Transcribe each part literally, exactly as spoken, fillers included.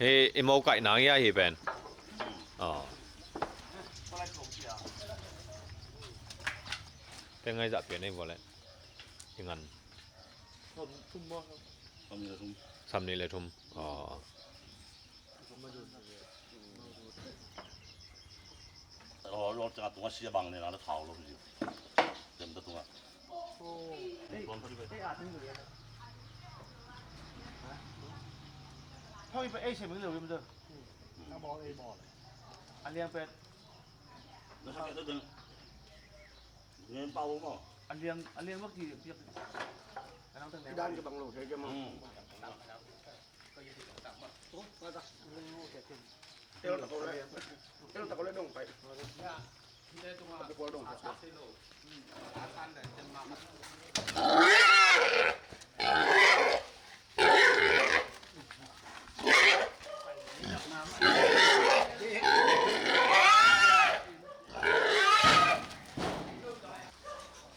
Hei, i mo kaihna ngia hi pen. Aw. Te ngai zah pian ei vua le. I ngan. Sam nih le thum. Aw. Lo, lo, tengah tungah sia bang ne, na, na thau lo, sia. Tem ta tungah. Hong ipa ei sem lo yom ta. A bawl, ei bawl. A liang pet. Na sa ke ta deng. Ngen pau mo. A liang, a liang bak ti piak. A nang tang ne. Dan ke bang lo, ke ke mo. Hmm.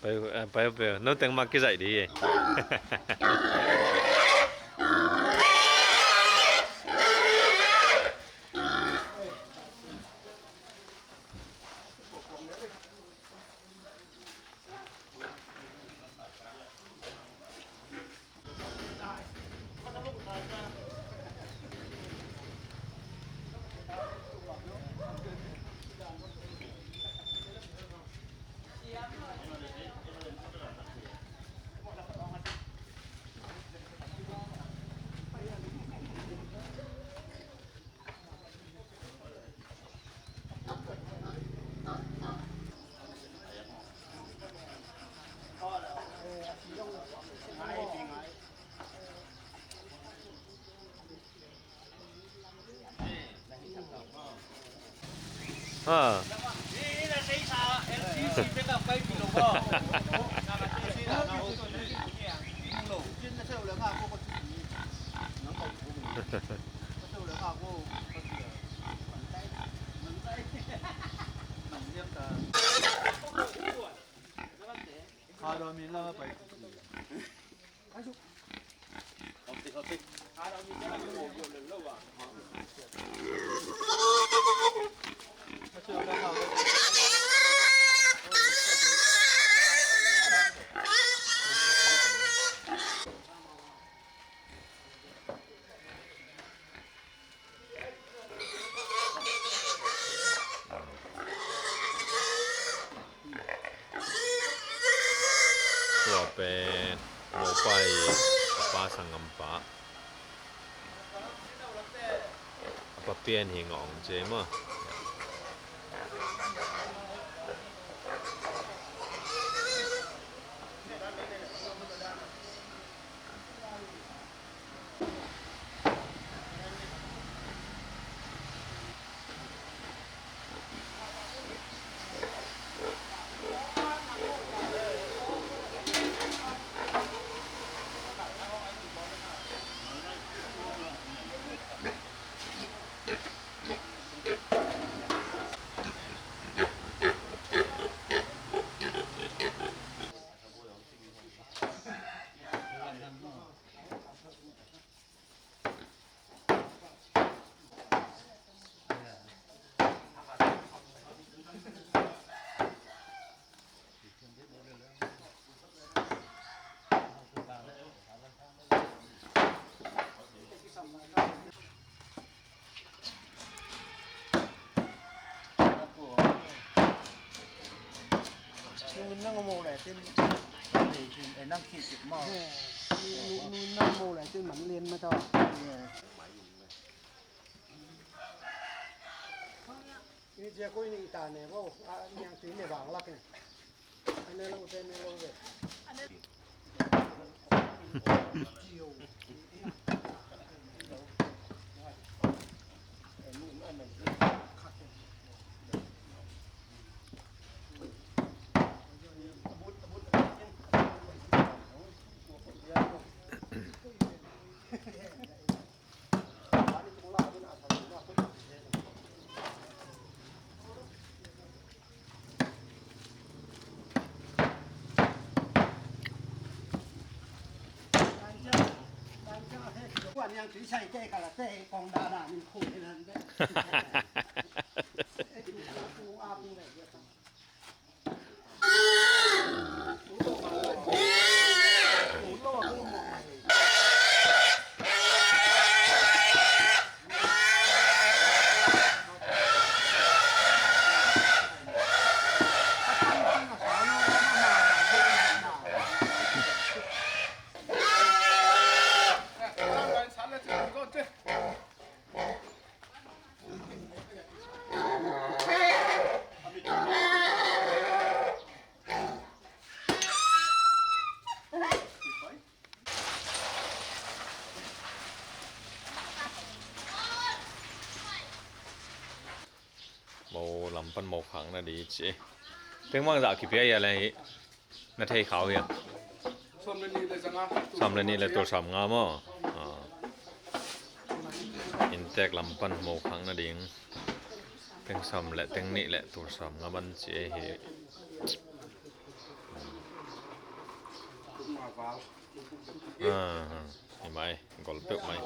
Pai, eh, pai, pai, no teng mah kizaih dih hi. Ha. Tua pen mopa i a pa sanggampa. A pa pian hi ngawng cia maw. Nung nang mo le tin. Nang ki kit mo. Nung nang mo le tin man lien ma ta. Ini cia ko ini ita ne bo, a niang ti ne bang lak ne. Ane lo te ne lo ve. Mo lam pan mo khak na di ci. Teng bang zah kipia hia le hi. Na thei khau hia? Sawm le nih le zanga. Sawm le nih le tul sawm nga maw? Ah. Inntek lam pan mo khak na ding. Teng sawm le teng nih le tul sawm nga ban ci hi. Ah, ah. Hi mai, gol peuh mai.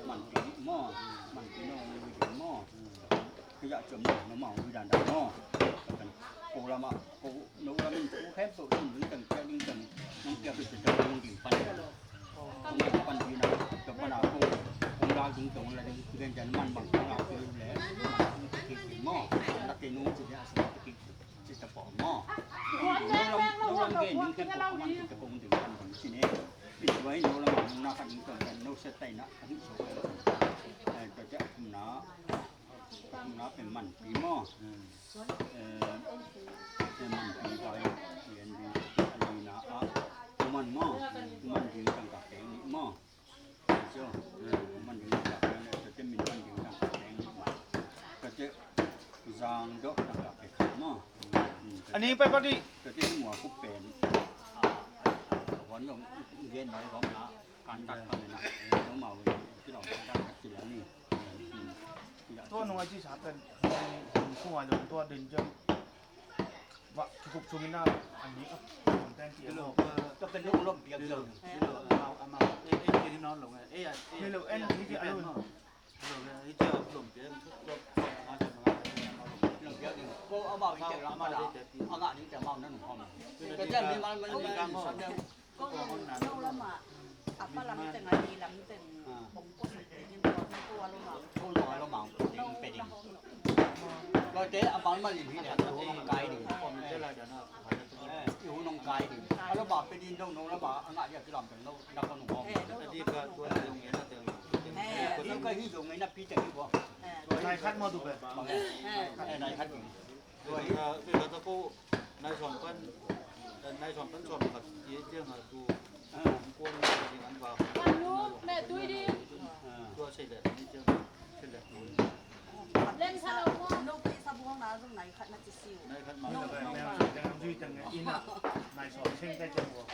Manpi maw, manpi no, manpi maw. Kaya cuma no mau wi dan dan maw. Kan ko lama ko no lama ko khempeuh ding ding tang kia ding tang nong kia ding tang nong ding pan. Nong ding pan ding na, tang pan a ko kong la ding tang la ding kigen jan man bang kong la kiu le. Kong kiki maw. La ke nong ci dia sa kiki ci ta pawh maw. Nong lam nong lam gen ding khempeuh man ci ta pawh ding pan bang ci ne. Pi wai nong lam nong na kan ding tang nong sa tai na kan so. Eh, ta ja na. Na pen manpi maw. Eh, eh, manpi vai, lian ding, a lina ah, kuman maw, kuman ding tangka peng nih maw. So, eh, kuman ding tangka peng nih, tate min man ding tangka peng nih maw. Tate zang dok tangka peng khat maw. Hmm, tate, a ning pai pati. Tate mua ku pen. Wan dong, gen mai gom na. Kan tak kan na, eh, no mau, eh, ci dong kan tak ci la ni. Hmm. Tua nung a ci sa pen, nung, nung sungai dong tua den jam. Wa, cukup sungin na, ani, ah, konten ci. Hello, eh, tua pen nung lom piak. Hello, hello, amau, amau. Eh, eh, ci ni non long, eh, eh, eh, hello, eh, en, eh, ci eh, alo. Hello, eh, ci lom piak. Lom piak ni. Ko amau ni ci la amau la. Amau ni ci amau na nung hom. Ka jam ni mal mal ni. Ko hong nan. Te a bang mal in hi le, i hun hong kai ding. Eh, i hun hong kai ding. A lo ba pe din dong no la ba, a ngah dia kilam pen no, na ko nung hong. Eh, i ka hi dong ngai na pi te hi bo. Nai khat mo tu pe. Eh, nai khat ding. Tua hi. Tua hi ka ko, nai sawm pan, nai sawm pan sawm khat, i tiang a tu. Kan luk meh tui ding. Lem sa lo maw? No pi sa buang na zong nai khat na ci siu. Nai khat ma. No. Nai sawm seng kai ciang buang.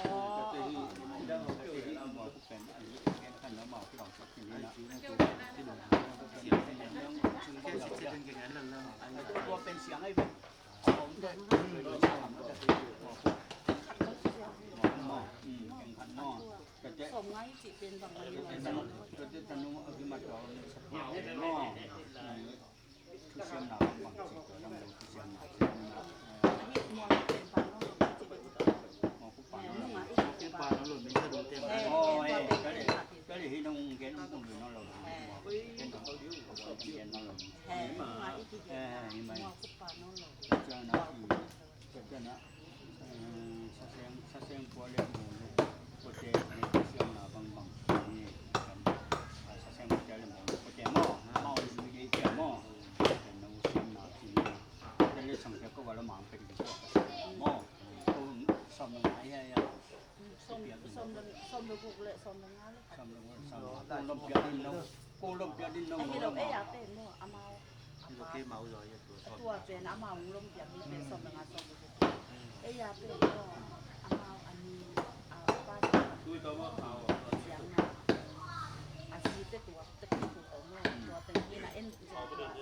Tua pen siang ai ve. Tua ciangin ah, eh, sa seng, sa seng pua le mu le, pua te, siamna bangbang ni, ah, sa seng pua te le mu le, pua te maw, amau lui dei te maw, te no siamna ci ni, te le sang te ko wa la mang pe di ko maw, ko sawm na ngai ya ya. Sawm, sawm le, sawm le guk le sawm le nga le. Sawm le guk, sawm le nga. Kong lom piak din no. Kong lom piak din no. Ahi lo, ei a pen maw, amau. Hi lo kei mau zaw hi a tua. A tua pen amau hong lom piak ni pen sawm le nga sawm le guk. Ei a pen maw, amau a ni, a pa. Tui tawh maw, a zi te tua, te tua maw. Tua te ni na en,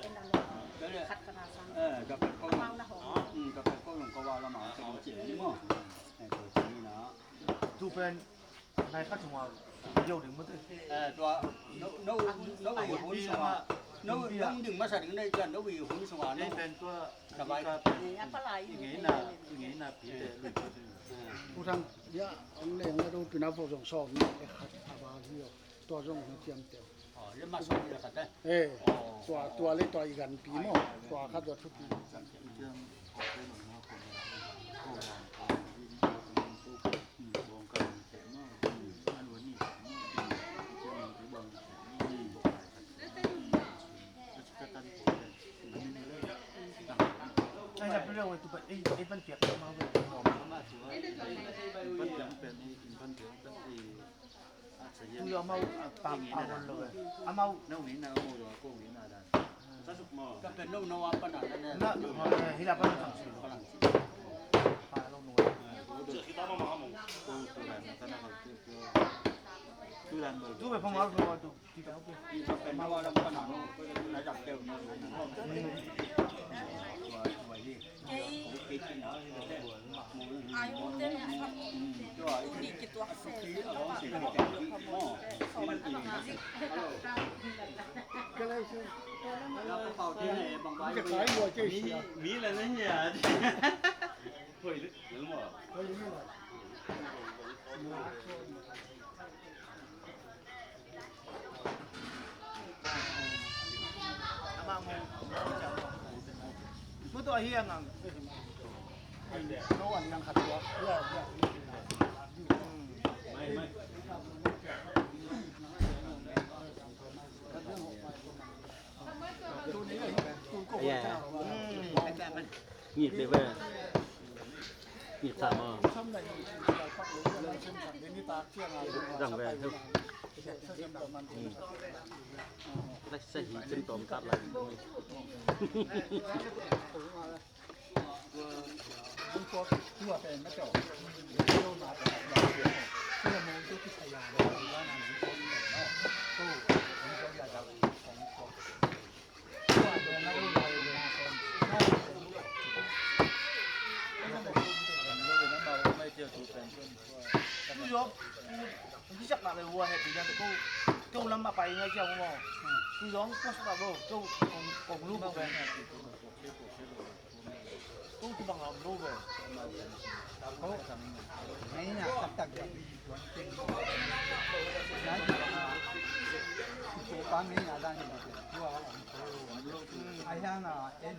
en a lo. Khat ka na sang. Eh, ka pek ko. Amau na hong. Hmm, ka pek ko long ko wa la ma. Ka ci ni maw. Eh, tua ci ni na. Tu pen nai khat sung a yo ding mut. Eh, tua no, no, no i hun sung a, no, no ding masa ding nei tua no i hun sung a, no. Pen tua ka bai ka pen i ngeina, i ngeina pi te lui pi te. U Thang, ya, ang leng na do pina fo zong sawm ni e khat a ba hi yo. Tua zong na tiam teu. Eh, tua, tua le tua i ganpi maw, tua khat tua thupi. Ai, na piliang tu pa, eh, eh, pan piak ma. Pan piak pen, eh, pan piak pen, eh. Tui amau a pam a wan lo e. Amau. Nau ngeina amau lo a ko ngeina dan. Ka pen no no a pan a dan e. Na, eh, hi la pan a pan si lo. Pan lo no. Ko tu dan na ka na ka tu. Tu dan bal. Tu be pam a lo tu. Ti ka pe. Ka pen no a la pan a no. Na jak teu no. Wa wa hi. Kei, ai, u ten tu ni kituak se, ka pa ka pa ka pa. Mi, mi la na nya. Hoi, lel mo. Mutu ahi ang ang. No, ang ang khat tua. Ya, ya. Hmm. Mai, mai. Tuni ahi, tun ko. Ya. Hmm. Ngik deuh ve. Ngik sa maw. Zang ve. Lai sa hi cin tom tat lai. Tu zawng, tu, tu siak nak le hua he, tu zawng, tu, tu lam ma pai ngai siak mo. Tu zawng, tu siak nak lo, tu kong, kong lu ko pen. Ko tu bang lam lo ve. Ko. Ngai na tak tak ya. Ngai na. Ko pa ngai na dan ni. Ko a lam ko. Ai ya na en.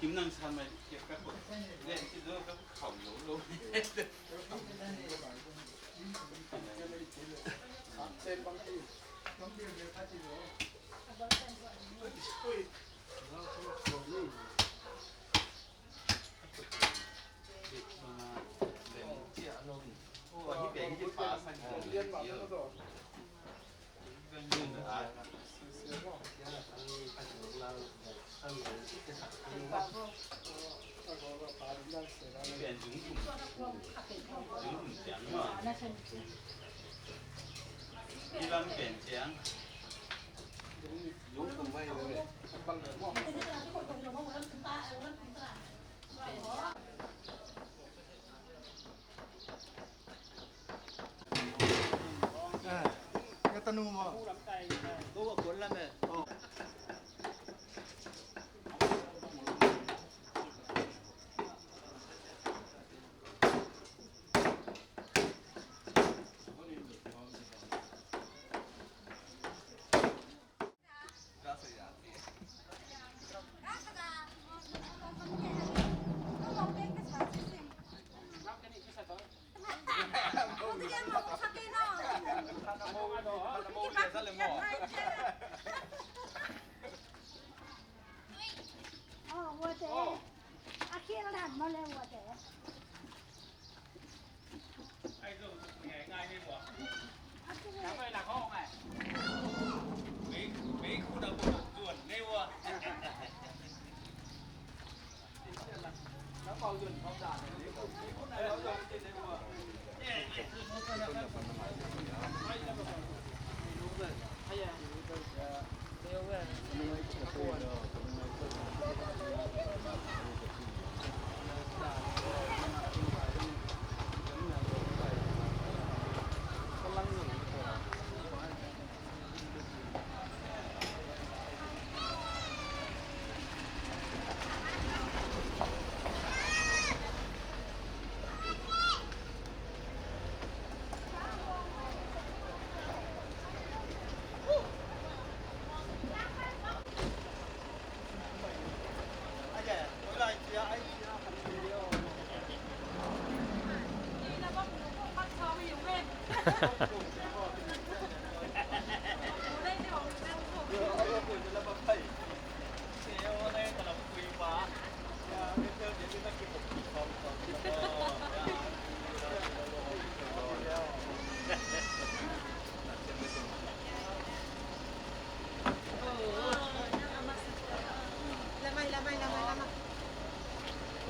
Kim nang san mai kiak ka kut. Len ci zo ka khau lo lo.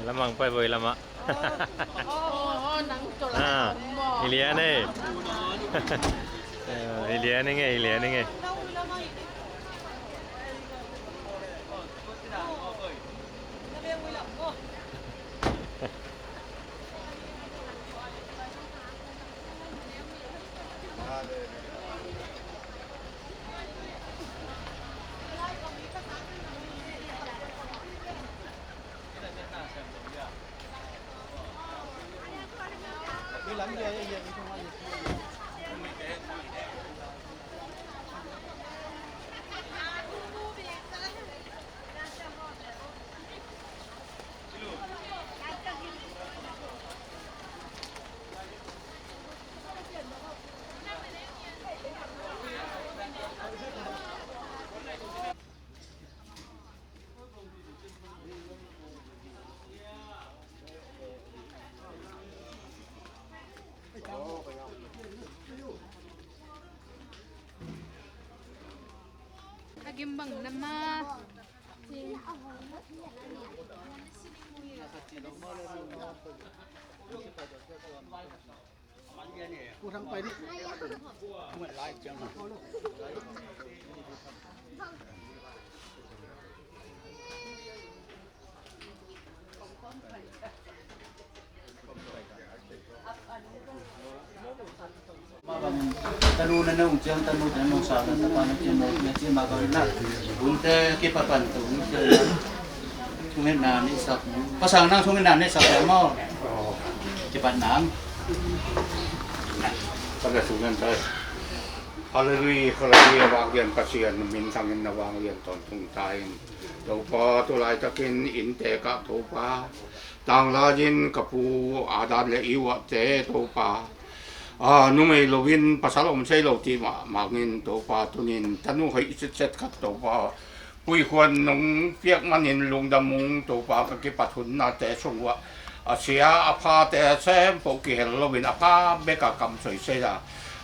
Lamang pai boy lama. Ah, ilian eh. Eh, ilian eh, ilian eh. Bang nama. Tanu na nong ciang, tanu na nong sa, na tapa na ciang, na ciang ma ka na. Bunte kipapan tu, ciang na. Sungin na ni sak. Pasang nang sungin na ni sak mo. Kipat nang. Pada sungan tayo. Hallelujah, hallelujah, vang lian Pasian, min thangin na vang lian tawntung ta in. Topa, tu laitakin innte ah Topa, tanglai-in ka pu Adam le Eva te Topa, a, numei loin pasal om sei lo cih mahmah in Topa, tuni-in tanu hoih sitset khat Topa, puikhuan nong piak manin lungdam ung Topa, ka kipat hun nate sung uah a sia a phate sempoh kihel loin a pha bek a kam soisei a,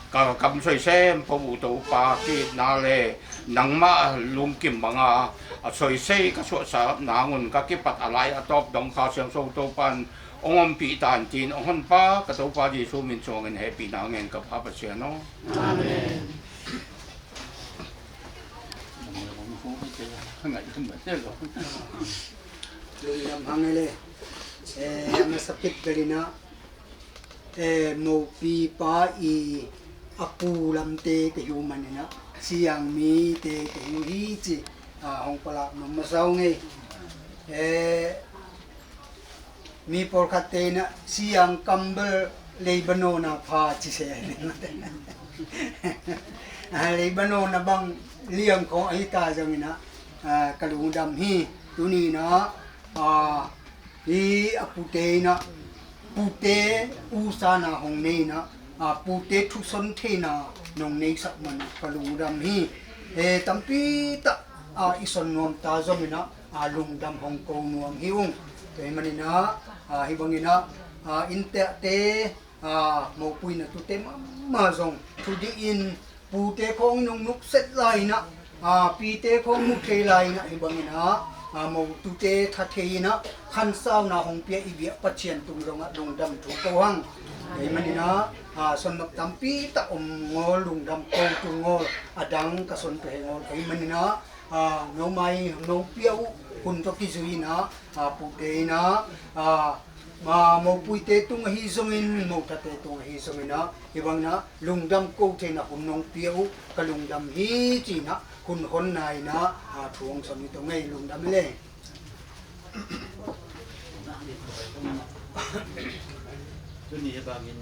ka kam soisei sempoh uh Topa, ki-itna le nangmah lungkim banga a soisei ka suahsak nangun ka kipat a lai a tawp dong Kha Siangtho Topa in hong ompih ta in, ci-in hong honpa ka Topa Jesu min suangin hehpihna ngen ka Pa Pasian aw. Amen. Lungdam hang e le. Eh, a masa khit bel in ah, eh, mopipa i a pu lamte ka hi uh manin ah, siangmite ka hi uh hi ci, ah, hong palak nuam masa ung e. Eh, mi pawlkhatte in ah siang kam bel Lebanon a pha ci se. Ah, Lebanon a bang liang khawng ahi ta zongin ah, ah, ka lungdam hi. Tuni in ah, ah, hi a pute in ah, pute usan a hong nei in ah, ah, pute thuson theihna nong neisak man ka lungdam hi. Eh, tampi tak, ah, i son nuam ta zongin ah, ah, lungdam hong ko nuam hi ung. Tua ahih manin ah, ah, hih bangin ah, ah, innte ahte, ah, mopuina tute mahmah zong thu dih in pute khawng nong nukset lai in ah, ah, pite khawng mu thei lai in ah, hih bangin ah, ah, mo tute tha thei in ah khansauna hong pia i biak Pasian tung zongah lungdam thu ko hang. Tua ahih manin ah, ah, son mah tampi tak om ngawl, lungdam ko tung ngawl, a dang ka son pia hi ngawl ka hih manin ah, ah, nomai nong pia uh hun tawh kizui in ah, ah, pute in ah, ah, ah, mopuite tung ahi zongin, mothate tung ahi zongin ah, hih bangin ah lungdam ko theihna hun nong pia uh ka lungdam hi ci-in ah hun honna in ah, ah, thu hong son hi tong ei, lungdam hi le. Tuni hih bangin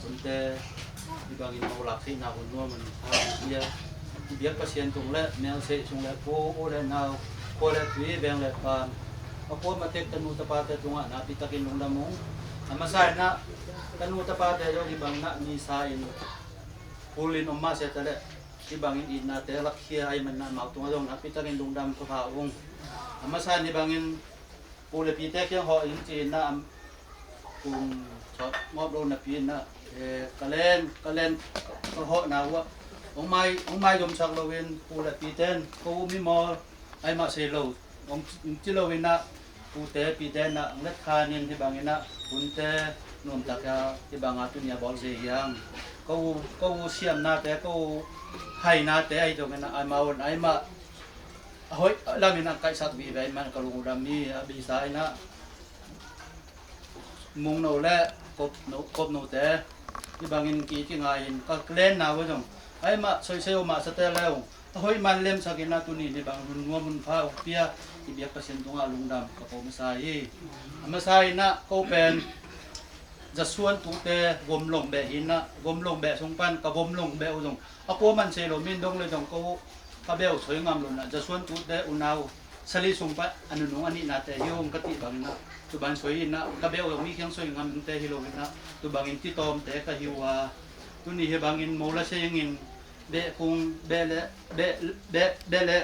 hunte, hih bangin mo lak theihna hun nuam un tha hong pia i biak Pasian tung le melseih sung le pu, u le nau, khua le tui, veng le pan, a kuama tek tanu tapate tungah nakpi takin lungdam ung. A masa in ah tanu tapate zong hih bangin ah misa in pulin om mah se ta leh, hih bangin itnate lakkhia ahih manin ah amau tungah zong nakpi takin lungdam ka pha ung. A masa in hih bangin pu le pite kiang hawh in ci-in ah, am, kum sawt ngawp lo napi in ah, eh, ka len, ka len ka hawhna uh ah hong mai, hong mai zomsak loin pu le pite in ko uh mimawl ahih mah sei lo hong ci lo in ah, pute pite in ah hong let khan in hih bangin ah hunte nuamtak a hih banga tuni a bawl ze hi hang. Ko uh, ko uh siamnate, ko uh hainate ahi zongin ah amau in ahih mah a hoih lamin a kaihsak vive ahih man ka lungdam hi. A beisa in ah mungno le kopno, kopnote hih bangin ki, kingai in ka lenna uh zong ahih mah soisei uh mah sate le uh a hoih man lemsak in ah tuni in hih bang hun nuam hun pha hong pia i biak Pasian tungah lungdam ka ko masa hi. A masa in ah ko pen zasuan tute gomlong beh hi in ah, gomlong beh sung pan ka gomlong beh uh zong a kua man sei lo, min dong le zong ko ka beh uh soi ngam lo in ah, zasuan tute unau sali sung pan a nunung a nihnate hi ung ka cih bangin ah, tu bangin soi in ah, ka beh uh zong mi kiang soi ngam te hi lo in ah, tu bangin citawmte ka hi uh a, tuni hih bangin mo la sengin beh kung, beh le, beh, beh, beh le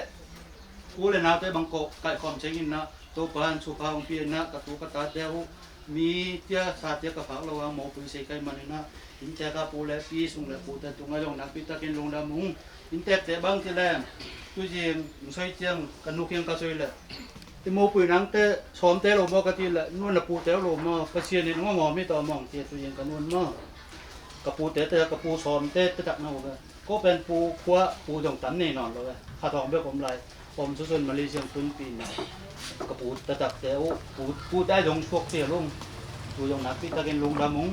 u le naute bang kawh kaihkhawm sengin ah, Topa in thupha hong pia in ah, ka tu ka tate uh Mi tia sa tia ka phak lo ang, mopui sei kai maninah, inntek a pu le pi, sung le pute tungah zong nakpi takin lungdam ung. Inntekte bang ci leng, tuzing soi ciang ka nu kiang ka soi leh, i mopui nangte sawmte lo maw ka ci leh, nu na pute lo maw, Pasian in ngawngawm hi tawh mawng ci, tuzing ka nun maw, ka pute te, ka pu sawmte te tak na uh ve. Ko pen pu khua, pu zong tam nei nawn lo ve. Kha thawng bek om lai. Om susun Malaysia tunpi na. Ka pu taktakte uh, pu, pute ai zong suak tia lung. Pu zong nakpi takin lungdam ung.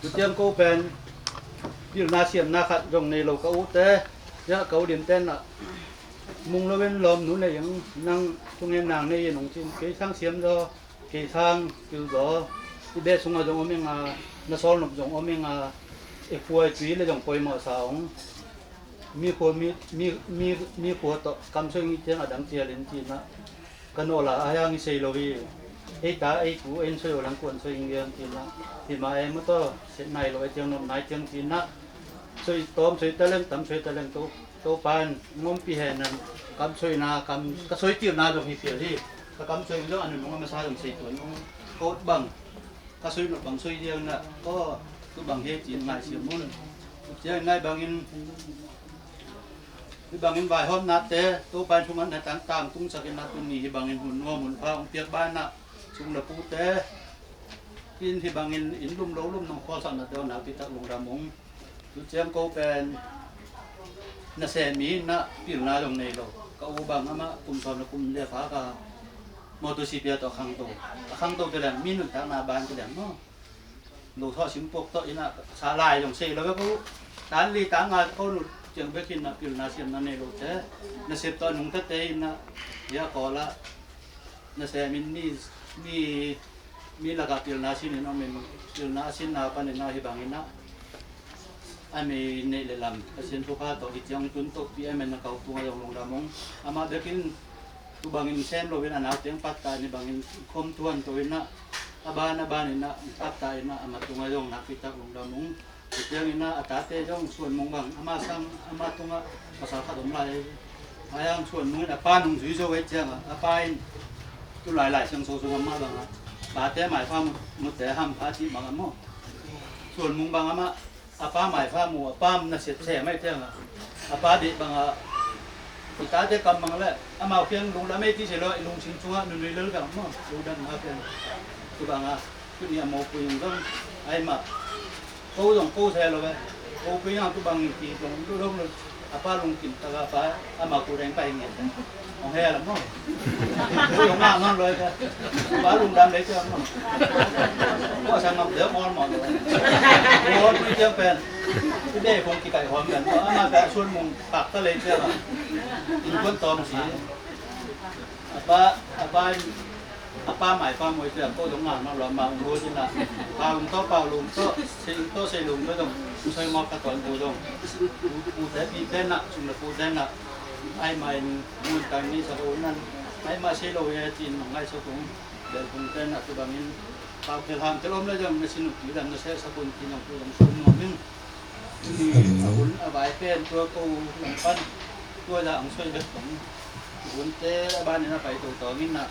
Tutiang ko pen pilna siamna khat zong nei lo ka ute. Ya ka u lim ten ah, mung lo in lawm nu nei ing, nang thungen nang nei in ung cin, kei sang siam zaw. Kei sang kil zaw, i beh sungah zong om ing a, na sawl nop zong om ing a, i khua i tui le zong poimawh sa ung. Mi khua, mi, mi, mi, mi khua tawh kam soi ing ciang a dang cial in cinah, ka nawl a ai ang i sei lo hi. Ei ta ei pu ei in soi lo lang kuan soi ing liang cinah, hi ma ei maw taw, set nai lo ei ciang nop nai ciang cinah, soi tawm soi taleng, tam soi taleng to. Topa in ngompi hen an, kam soina, kam, ka soitilna zong hi fial hi. Ka kam soi zong a nunung a masa zong sei tuan ung. Ka ut bang, ka soi nop bang soi diang na, aw, tu bang hi cin ngai siam un. Ciang nai bangin, hi bangin vaihawmnate Topa in sung an na tangtang tungsakin na tuni hi bangin hun nuam hun pha ung piak bana, sung na pute in hi bangin in lum lo lum nong khualsak na te aw, nakpi tak lungdam ung. Tutiang ko pen nasem mi na pilna zong nei lo. Ka u bang amah kum sawm le kum le fa ka mawtu sipia tawh khangto. A khangto te leng mi nuntakna ban te leng maw, lo thaw sim pok tawh ina sa lai zong sei lo ve ko. Tan li tan nga ko nu ciang bekin na pilna siamna nei lo te, nasep tawh nungtate ina, ya kawla nasem in mi, mi, mi lakah pilna sin in om in, pilna a sinna panin a hi bangin ah, a mi neih le lam Pasian thupha tawh hi ciang tun tohpi a men a kau tungah zong lungdam ung. Amah bekin tu bangin sem loin a nau teng patta in hi bangin khom tuan to in ah, a ban a ban in ah patta in ah, amah tungah zong nakpi tak lungdam ung. Ciangin ah a tate zong Suan Mung bang, ama sang, ama tungah pasal khat om lai. Ayang Suan Mung in a pa nung zui zo ei ciangah, a pa in tu lailai siang so sung amah bangah, pate maipha mu, mute hampha cih bangah maw. Suan Mung bang amah, a pa maipha mu, a pa nasep sem ei ciangah, a pa deih bangah, i tate kam bang le, amau kiang lungdam ei ti se lo, i lungsim sungah nunui lel bang maw, lungdam ha pen. Tu bangah, tuni a mawpui in zong, ai mah. Ko zong ko se lo ve. Ko pui nang tu bang ki zong tu dong lo. A pa lungkim taka pa, a ma ku reng pa hing nge. Ong he la mo. Ko zong nang nang lo ve. Pa lungdam le cia mo. Ko sa ngam de mo mo lo. Ko pui cia pen. Tu de kong ki kai hom pen. A ma ka Suan Mung pak ta le cia. In kuan tom si. A pa, a pa, a pa mai pa mui cia ko zong nang nang lo ma ung lo cin na. Pa ung to, pa lung to, sei ung to, sei lung to zong soi mawk ka tuan tu zong. Pu, pute pi te na, sum le pute na. Ai mai mun tang ni sa ko nan. Ai ma sei lo ye cin nong ngai so kung. Bel kung te na tu bangin. Pau kel ham tel om le zong na sin ung tu zong na se sa kun cin nong tu zong sum nuam in. Ni a hun a vai pen tua ko ung pan. Tua zong soi bek kung. Hunte a banin a pai tawtawng in ah,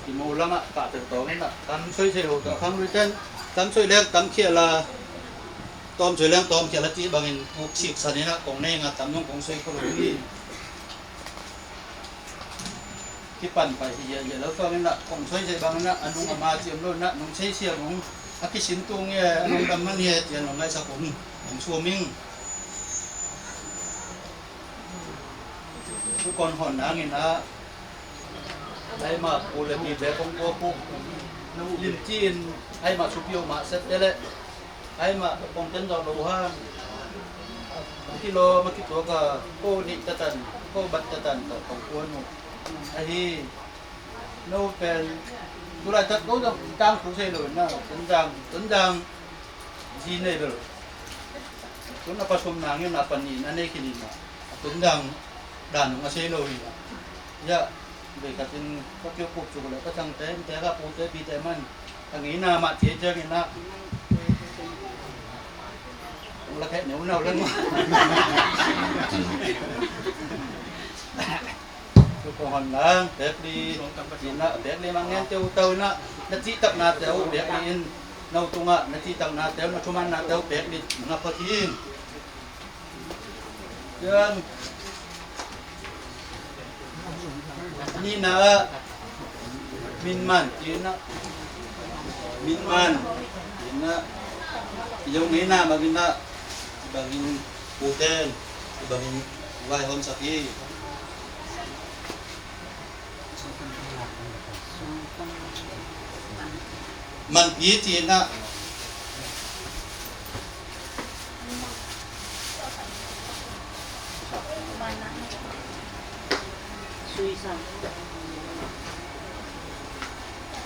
i mo langah kah tawtawng in ah, tam soi sei ho tawh khang lui ten, tam soi leng tam khial a, tawm soi leng tawm khial a cih bangin uk siksan in ah kong nei ngah, tam nung kong soi kho lo hi. Kipan pai hi hiahhiah lo tawng in ah, kong soi sei bangin ah, a nung a ma ciam lo in ah, nung sei siam ung, a kisin tung hi, a nung dam man hi, cian lo ngaihsak ung, kong suam ing. Sukon hon nangin ah, ai mah pu le pi be kong tua pu lim ci-in, ai mah supi oh mah set te le, ai mah kong ten dawh lo han. Kilo ma kituak a, ko nih tatan, ko bat tatan tawh kong kuan uh. Ahi, no pen tulai tak ko dong tang khu sei lo na, tendang, tendang. Zi nei bel. Tun a pasum nangin a panin a nei khin in a, a tun dang dan ung a sei lo in a. Ya, bei khatin ka kio puk cuk le ka changte, innte ka pute pite man, ka ngeina mah cia ciangin a, ung la kheh neu nau leng. Tu kong hon lang, pek li, ina, pek li mah ngen teu tau ina, na cihtakna teu, pek li in, no tungah, na cihtakna teu, na thumanna teu, pek li, na phot hi. Ciang, nihna ah, min man, ina, min man, ina, i zong ngeina mah ina, bangin, uten, bangin, vaihawmsak hi. Manpi cihna.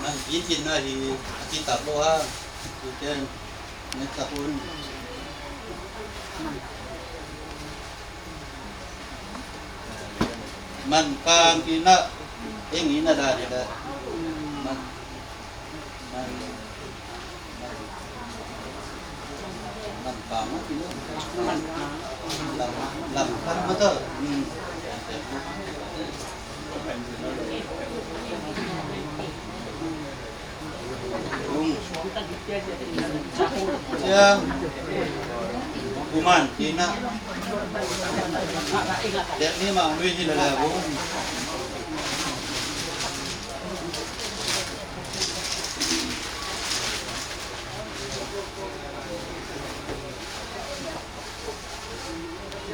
Manpi cihna hi a cihtak lo ha. Uten. Ngetsak un. Man kang ina, eng ina dan ina. Man, man, man, man kang ina. Lam, lam kan mata. Hmm. Cia, kuman tina. Dek ni ma lui hi la la bu.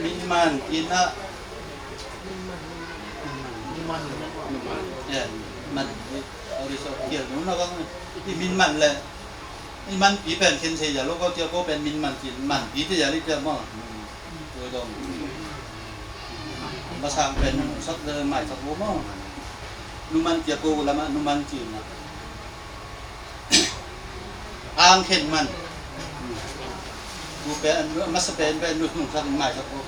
Min man tina. Min man. Ya, man. Ori so kial nu na bang i min man le i man pi pen khen se ya lo ko tia ko pen min man pi man pi te ya li tia mo. Oi dong. Ba sang pen sak de mai sak lo mo. Nu man tia ko la ma nu man tina. Ang khen man. Gu pen, masa pen pen nu nung sak mai sak ko.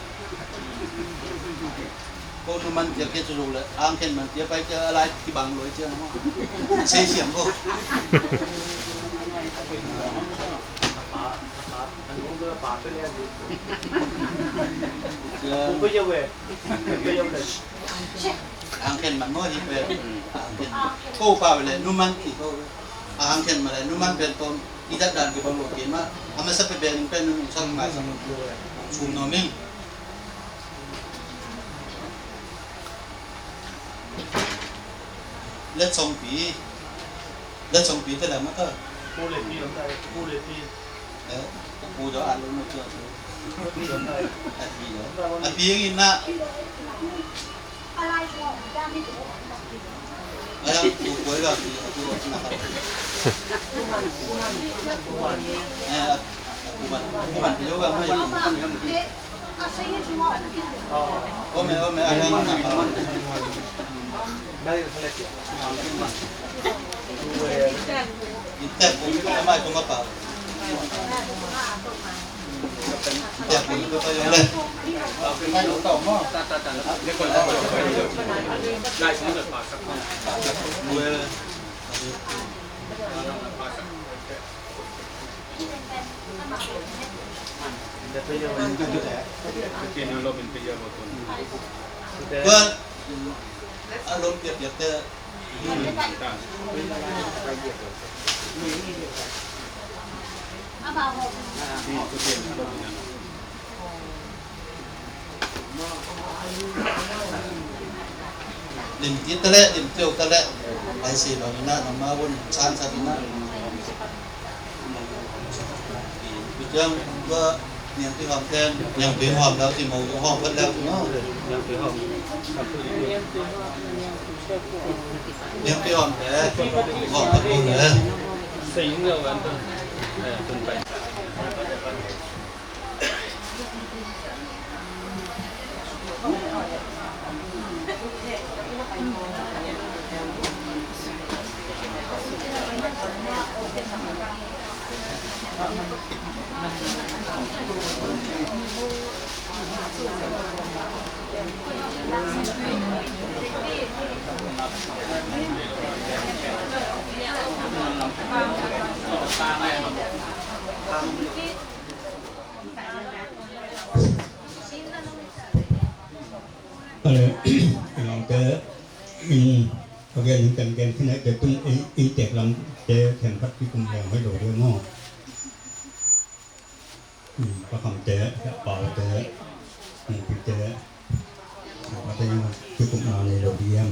Ko nu man tia ke tu le, ang khen man tia pai tia lai ki bang loi tia mo. Sei siam ko. Tia. Ang khen man mo hi pe. Ang khen. Ko pa le nu man ki ko. Ang khen man le nu man pen ton. I dat dan ki bang lo ki ma. A masa pe pen pen nu sang mai sang. Sum no ming. Let song pi. Let song pi te la ma ta. Pu le pi lo ta. Pu le pi. Eh, pu jo a lo mo jo. A pi jo. A pi ing na. Ayang, kukuai ka, kukuai na ka. Eh, kuman, kuman, kuman, kuman, kuman. Ome, ome, ayang, na ka. Intep, kuman, kuman, kuman. Tuan, a lom piakpiak te. Lim kit ta leh, lim keu ta leh, ai si lo ina, nangmah un san sa ina. Pi tiang ba niang pi hom ten, niang pi hom lau ti mo, hom phat lau ti mo. Niang pi hom. Niang pi hom te, hom phat mo le. Tua leh, i lawmte, Gen in kan gen khin ai te tung in, inntek lamte themkhat kikum leng hoih lo ding maw? Pakhamte, Paute, Mungpite, Paute kikumna nei lo ding hiam?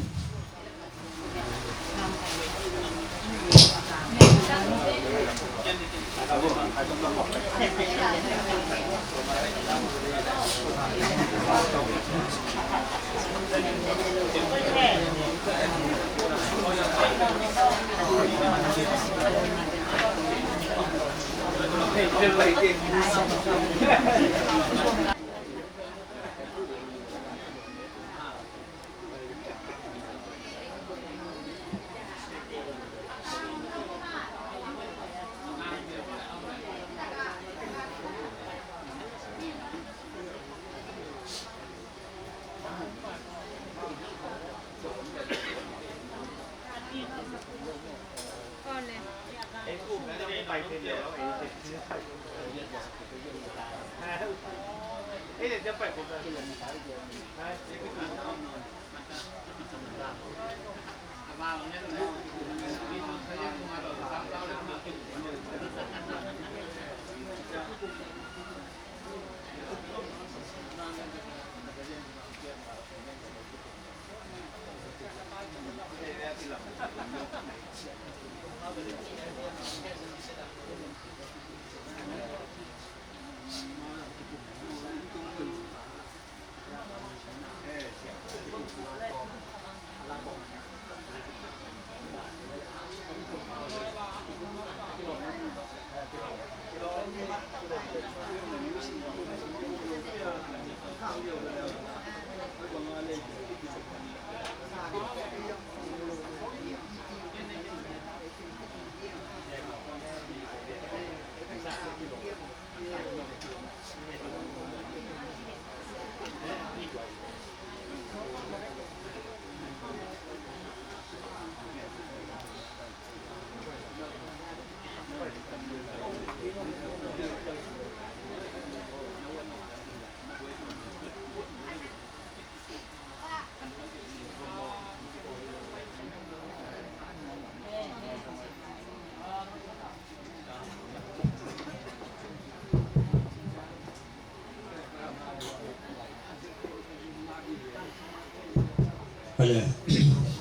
Pale,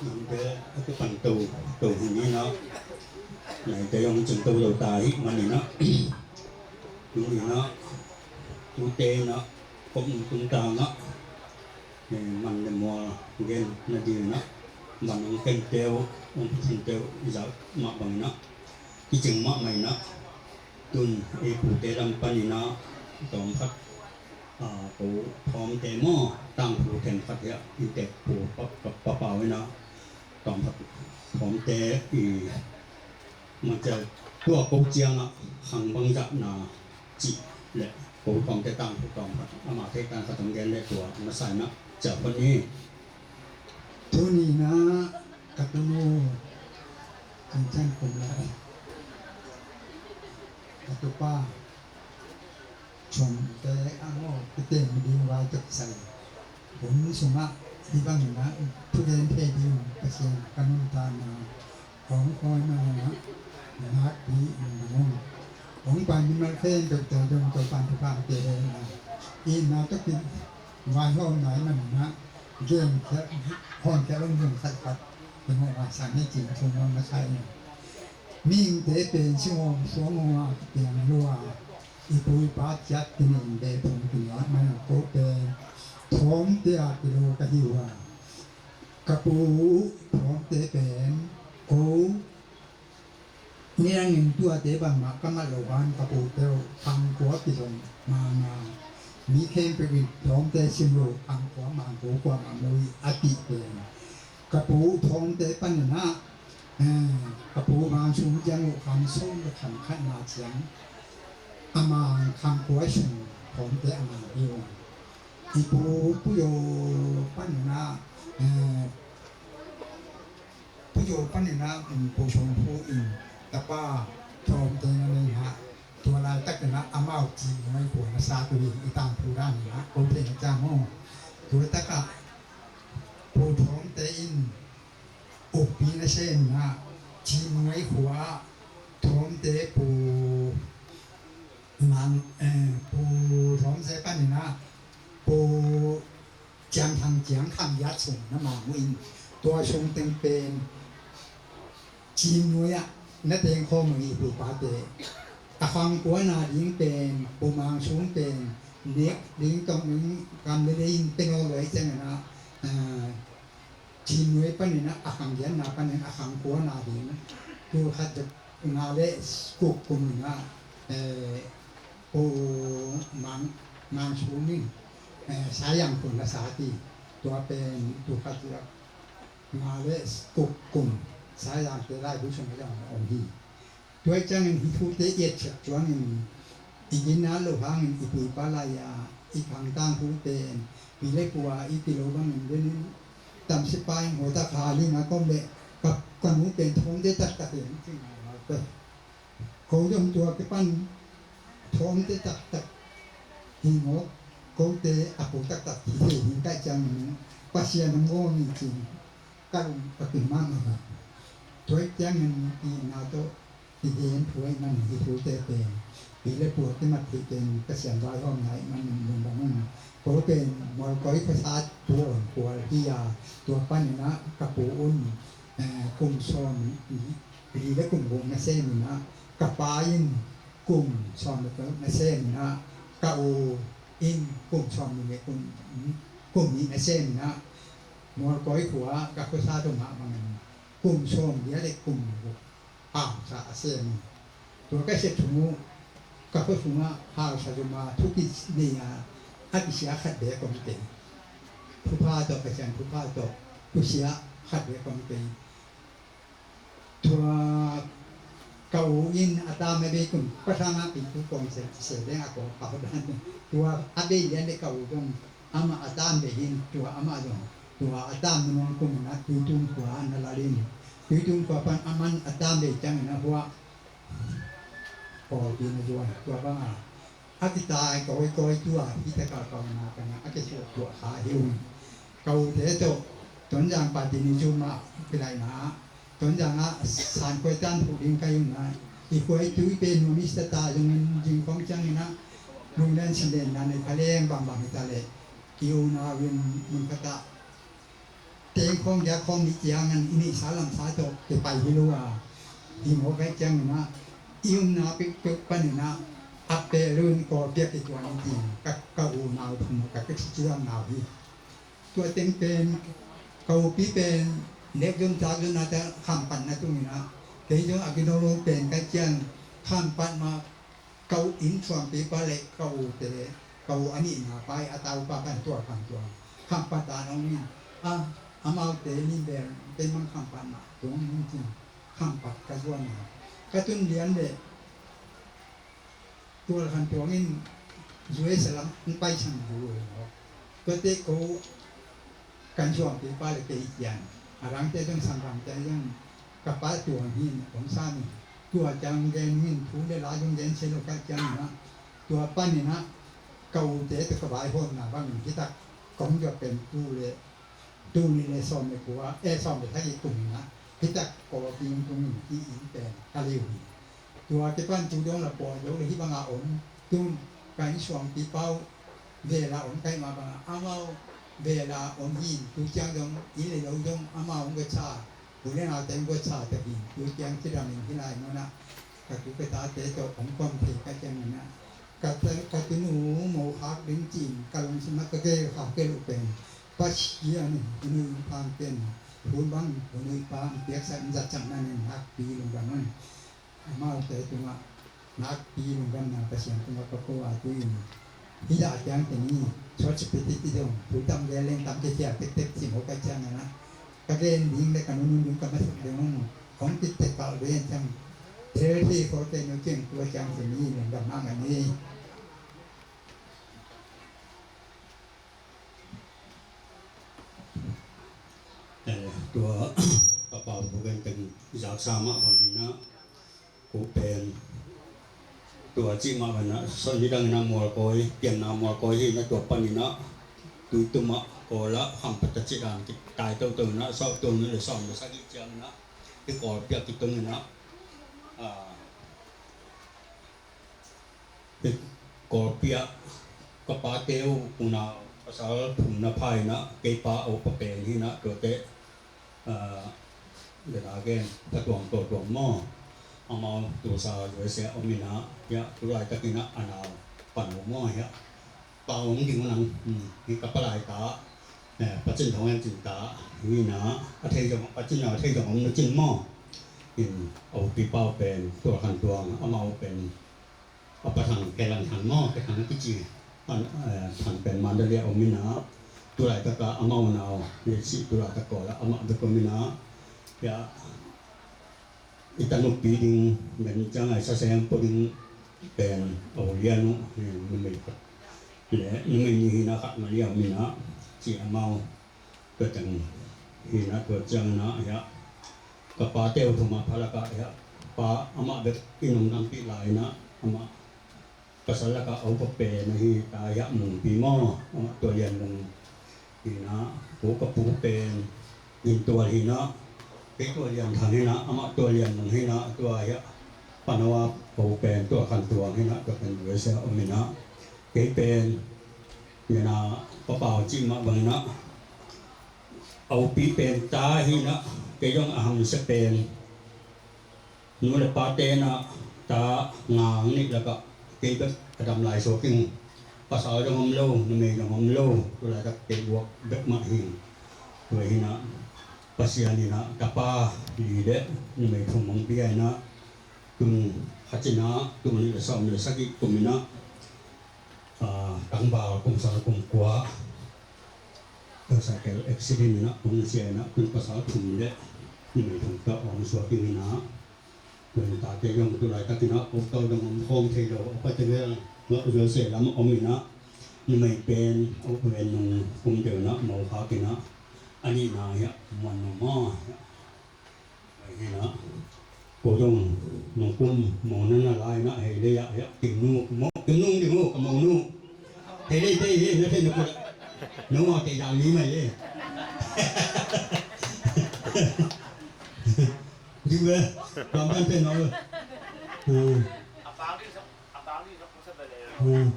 nangte a kipan to, to hi ni na. Nai te yong cun to lo ta hi mani na. Nung hi na, tute na, kong tung ta na. Eh, man le mual gen na ding na, man hong kenteu, hong phuthinteu i zak mah bangin ah, kicing mahmah in ah, tun i pute lam panin ah, tawm khat, ah, ko Thawmte maw, tangphu then khat hiah, inntek pu pa, pa, pa pau in ah, tawm khat Thawmte i Macial tua ko ciangah khang bangzahna cih le ko Thawmte tangphu tawm khat ama theitan khat hong gen le tua masa in ah ciah phot ni. Tuni in ah ka tunu Kang Chan Kum le ka tupa Chomte a ngaw, kiteng ding vai tek sai. Hun sungah hih bangin ah thugen thei ding Pasian ka nuntakna hong kawina hong ah nakpi in na hong hong pai mimal khempeuh tel dong Topa'n thupha pia hen la. Itna tawh kivaihawmna ahih manin ah genkhiat hawmkhiat hong hun khat khat i mawh ngaisang hi cin thu hong na kha in. Mihingte pen singawng suang hong ah piang lua. I pu i pa ciat kinin beh phung kinin ah man ko pen Thawmte a kilo ka hi uh a, ka pu Thawmte pen ko nidangin tuate bangmah ka mat loh ban ka pute uh khang kua kizom mahmah. Mi khempeuh in Thawmte sim lo khang kua mang ko kuamah mu hi a tih pen ka pu Thawmte panin ah, eh, ka pu Mang Sung Ciang uh khang sawm le khang khatna ciang a mang khang kua sung Thawmte a mang hi uh. I pu Pu Zo panin ah, eh, Pu Zo panin ah, um, Pu Sung Pu in tapa Thawmte na nei hah. Tua laitakin ah amau ci ngai pua na sa tu hi i tangphu dan in ah ko thei na ciang maw. Tua takah Pu Thawmte in Ukpi nasem in ah Cin Nuai khua ah Thawmte Pu Mang, eh, Pu Thawmte panin ah Pu Ciang Thang Ciang Khang Yat sung na mang uh in, tua sung teng pen Cin Nuai ah na teng khawm uh i pu i pate. A khang kuana ding pen Pu Mang Sung pen nek ding tawh ding kam le dei in pen aw luai ciangin ah, ah, Cin Nuai panin ah a khang giatna panin a khang kuana ding tul khat za nga le guk kum in ah, eh, Pu Mang, Mang Sung in, eh, Sayang khun la sa ti. Tua pen tul khat za nga le guk kum Sayangte laibu sung a zong om hi. Tua ciangin hih thute i et ciat ciangin i ginna lo hangin i pu i pa lai-a i khangtang thu pen pi le pu a i pi lo bangin denin tamsipa in hota kha ling a kom le ka, ka nu pen Thawmte taktak in cing a pe. Ko zong tua kipan Thawmte taktak hi mawk, kote a pu taktak hi thei hi ka ciangin Pasian hong aw ni cin ka lung a kin mahmah a. Tua ciangin i na tawh i gen thu ahih manin hih thute pen pi le pu a kimat theih pen Pasian vaihawmna ahih manin lungdam ung. Ko pen Mualkoi khuasa Pu Awn Khual hi a, tua panin ah ka pu un, eh, kum sawm li le kum guk nasem in ah, ka pa in kum sawm le guk nasem in ah, ka u in kum sawm li le kum, kum nih nasem in ah, Mualkoi khua ka khuasa tua mah bangin kum sawm li le kum guk hausa a sem. Tua ka sep sung uh ka khua sungah hausa zuma thu kinei a, a kisia khat bek om kei. Thupha tawh, Pasian thupha tawh kisia khat bek om kei. Tua ka u in a tam a bei kum pasang a pi tu kong se se deng a kong pau dan. Tua a bei lian le ka u dong ama a tam bei hin tua ama dong. Tua a tam nung kum na tui tum kua na la lin. Tui tum kua pan aman a tam bei ciang na hua. Ko pi na juan tua bang a. A kitai kawikawi tua hi ta ka kauna ka na a kisuak tua kha hi ung. Ka ute tawh Tonzang party ni cu mah kilaihna ah Tonzang ah San Khuai tan phuh ding ka hi ung a, i khuai tui pen nu mista ta zongin zingkhawng ciangin ah lunglen silen nan i kha leng bangbang hi ta leh i unau in mun khat ah teng khawng giak khawng nih ciangin i neihsa lamsa tawh kipai hi lo a, hi mawk ahih ciangin ah i umna peuhpeuh panin ah a peh lo in Kawlpi ah kituak ni ti ka, ka unau thum ka kiciam nau hi. Tua teng pen ka upi pen nek zong tak zong na ta khampat na tungin ah kei zong a kino lo pen ka ciang khampat mah ka u inn suangpipa le ka ute, ka u a nihna pa i a taupa pan tua pan tua khampat a nong in a, amaute nin bel kei mang khampat mah tung ning cin khampat ka zuan a ka tun lian le tua khan tuang in U S A lam hong pai chan bu lo. Tua te ko kan suangpipa le kei cian a rangte zong sang rangte zong ka pa tuang hin hong sa ning. Tua ciang gen min thu le la zong gen se lo ka ciang na tua panin ah ka ute tawh ka vaihawmna bangin hi tak kong zuat pen tu le tu ni le sawm le kua, eh, sawm le thak i kum in ah hi tak kaw a kim tung in hi in pen ka liu hi. Tua kipan tu dong la pawl lo le hi banga om tun ka in suang pi pau vela om kai ma banga amau vela om hi in tu ciang dong i le lo dong amau hong ka cha u le nau teng ka cha ta hi in tu ciang cidam in hi lai muna ka tu ka ta te tawh om kom thei ka ciang in ah ka ta, ka tunu mo khak ding cin ka lungsim ah ka gel khak gel uh pen Pasian in hunu in phang pen hun bang hunu in phang piaksak in zat cang nan in nakpi lungdam un. Amaute tungah nakpi lungdamna Pasian tungah ka ko a tui in hi dah tiang teni suat sipiti ti dong thu tam gel leng tam ke thial tektek cim ho ka ciang na ka gen ding le ka nunun ding ka masak ding hong kong kit tek kal ding ciang thel thei khol kei no ciang tua ciang teni lungdam mah mah ni. Eh, tua ka pau bu gen teng zaksa mah bang hi na ko pen tua cih mah bang na son ni dang na mual koi pian na mual koi hi na tua pan ni na tui tum ah Kawl ah kham pata ci dan kitai toto in ah, sawm tul nih le sawm le sagih ciang in ah, hih Kawlpi ah kitung in ah, ah, hih Kawlpi ah ka pate uh unau pasal thum na pha in ah, kei pa a upa pen hi in ah, tuate, ah, bena gen, Pha Tuang, Taw Tuang maw, amau tulsa U S A om in ah, hiah tu laitakin ah a nau pan uh maw, hiah pau hong ding uh nang, hmm, hi ka palai ta, eh, Pa Cin Thong Hen Cin ta hi in ah, a thei zong, Pa Cin a thei zong om na cin maw. In a upi pau pen Tual Khan Tuang, amau pen a Pa Thang, Khe Lang Thang maw, Khe Thang a kici, a, eh, Thang pen Mandalay ah om in ah, tu laitak ah amau nau, hi si tu laitak Kawl ah amah bek om in ah, hiah i tanupi ding, men ciang a i saseng pua ding pen a u Lian uh, eh, numei khat le numei nih hi in ah, khat Maria om in ah, ci amau. Tua ciang hi in ah, tua ciang in ah, hiah ka pate uh thum a pha lak ah hiah pa amah bek in hong dampih lai in ah, amah pasal lak ah a upa pen ahi ta, hiah Mungpi maw, amah Tual Lian Mung hi in ah, ko ka pu pen Gin Tual hi in ah, kei Tual Lian Thang hi in ah, amah Tual Lian Mung hi in ah, tua hiah Pa Noah a u pen Tual Khan Tuang hi in ah, tua pen U S A om in ah, kei pen hi in ah, Pa Pau cih mah bang in ah, a upi pen ta hi in ah, kei zong a hamsia pen nu le pate in ah ta nga nih lak ah kei bek a dam lai suak ing. Pasal zong om lo, numei zong om lo, tu laitak kei buak bek mah hi. Tua hi in ah Pasian in ah tapa li le numei thum hong pia in ah, tun kha cin ah, tul nih le sawm le sagih kum in ah, ah, tangval kum sang kum kua, motorcycle accident in ah hong sia in ah, tun pasal thum le numei thum tawh hong suak ing in ah, tua in tate zong tu laitakin ah, ko tawh zong om khawm thei lo, a pate vel, ngah vel se lam om in ah, numei pen a u pen nung kum deuh in ah mo khak in ah, a nihna hiah Muan Nung maw, hi in ah, ko zong nung kum mo na na lai in ah, hei lei ah hiah Kim Nu, mo, Kim Nu ding uh, ka mo nu. Hei lei te hi, na thei na kut. Nu a te yang ni mai hi. Ding ve, lam ban te no. Hmm. Hmm.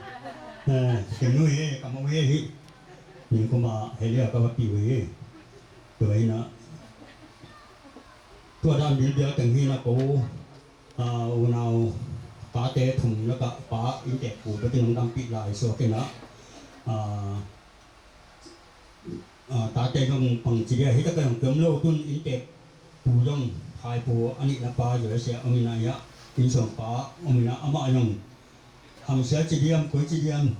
Eh, Kim Nu hi, ka mo hi hi. Ni kuma hei lei ah ka va pi uh hi. Tua hi in ah, tua dan bilbial teng hi in ah, ko, ah, unau pate thum lak ah pa inntek pu bek in hong dampih lai suak in ah, ah, ah, tate zong pang ci dia, hi tak a zong kiom lo, tun inntek pu zong, Khai Pu a nihna pa U S A om in ah, hiah inn suang pa om in ah, amah zong hamsia ci diam, koi ci diam,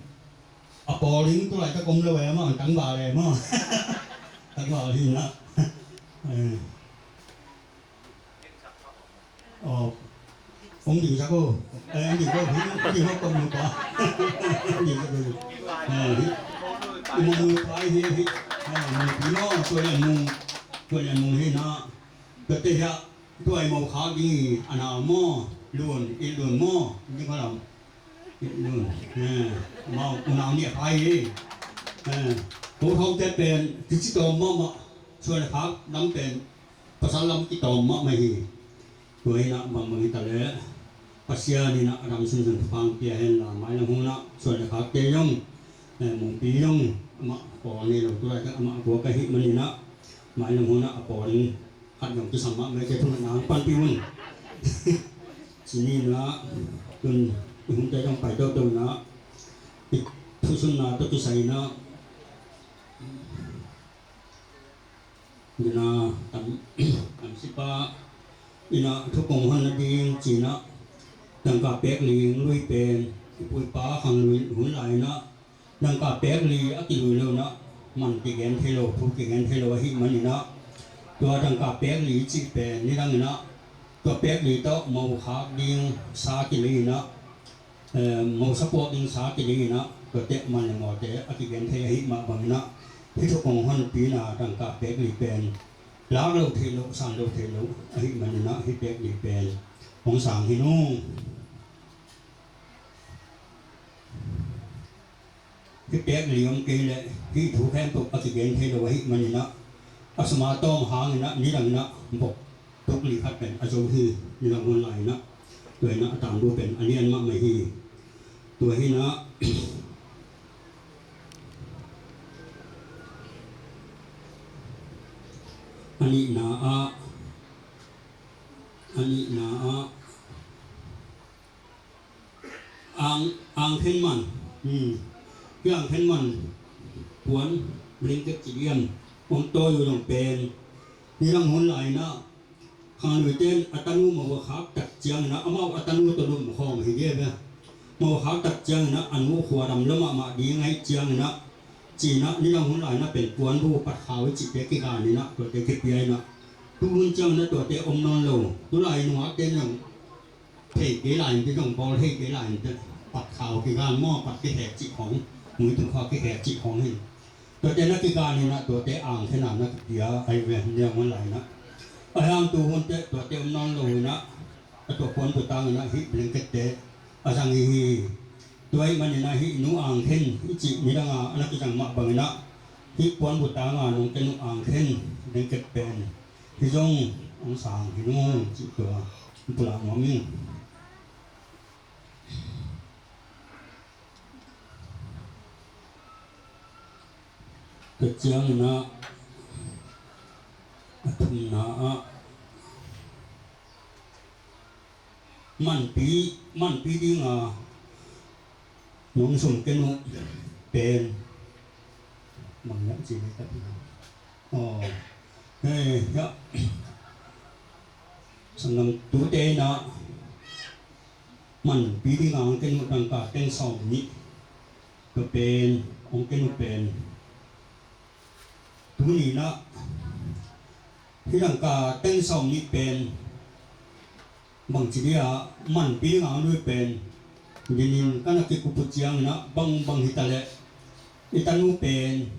a pawl ding tu laitak om lo e maw, tangval e maw. Tangval hi in ah. Eh. Aw. Hong dingsak o. Eh, hong dingsak o. Hong dingsak o, kong nu pa. Hong dingsak o. Eh, hi. I mo nu pa hi, hi. Eh, mo pi maw, Tual Lian Mung. Tual Lian Mung hi in ah. Tuate hiah, tua i mo khak ding i a nau maw, Lun, i Lun maw, ding kha lam. I Lun, eh, amau unau nih a pha hi. Eh, ko thawngte pen kici tawm mahmah, suan le khak lam pen pasal lam kitawm mahmah hi. Tua hi in ah bangbang hi ta leh, Pasian in ah a dam sunsun thupha hong pia hen la, mailam hun ah suan le khakte zong, eh, Mungpi zong, amah pawl nei lo tu laitak amah a guak ahih manin ah, mailam hun ah a pawl in khat zong kisam mahmah kei, thungetna hong panpih un. Ci ni in ah, tun i hunte zong pai toto in ah, i thusunna tawh kisai in ah, Gina tam, tam sipa in ah thu kong hon nading ci in ah, dangka pek li hong lui pen, i pu i pa khang lui hun lai in ah, dangka pek li a kilui lo in ah, man kigen thei lo, thu kigen thei lo ahih manin ah, tua dangka pek li cih pen nidang in ah, tua pek li tawh mo khak ding sa kilei in ah, eh, mosa puak ding sa kiding in ah, tuate man le mawte a kigen thei ahih mah bangin ah, hih thu kong honpi in ah dangka pek li pen lak lo thei lo, san lo thei lo ahih manin ah, hih pek li pen hong sang hi nung. hih pek li om kei leh hih thu khempeuh a kigen thei lo ahih manin ah, a sum a tawm hangin ah nidangin ah bok tuk li khat pen a zo hi. Nidang hun lai-in ah tua in ah a tangbu pen a lian mahmah hi. Tua hi in ah a nihna ah, a nihna ah ang, angkhen man. Hmm. Hih angkhen man puan blanket ci diam, hong tawi uh zong pen nidang hun lai-in ah khangluite in a tanu mawh a khak tak ciangin ah, amau a tanu tawh lum khawm hi ve ve. Mawh a khak tak ciangin ah a nu khua dam lua mahmah ding ahih ciangin ah, ci-in ah nidang hun lai-in ah pen puanbu, patkha uh cihte kigan in ah tuate kipia in ah, tu hun ciangin ah tuate om nawn lo. Tu lai nungakte in zong thei kei lai in te, zong bawl thei kei lai in te, patkha uh kigan maw, pat kihek cih khawng, muitung khua kihek cih khawng hi. Tuate na kigan in ah tuate angkhen a na kipia ahi ve, nidang hun lai-in ah. Ahi hang tu hun teh tuate om nawn lo in ah, a tua puan butang in ah hih blanket-te a zang hi hi. Tua ahih manin ah hih nu angkhen i cih nidang a na kizang mah bangin ah, hih puan butang a nong ken uh angkhen blanket pen hih zong hong sang hi nung cih tua pulak nuam ing. Tua ciangin ah a thumna ah manpi, manpi ding a nong sum ken uh pen bang hiam ci ni ta. Aw, hei, hiah, sanggam tute in ah manpi ding a hong ken uh dangka teng sawm nih. Tua pen hong ken uh pen tuni in ah hih dangka teng sawm nih pen bangci dia manpi ding a hong lui pen, dinin ka na kikup uh ciangin ah bangbang hi ta leh i tanu pen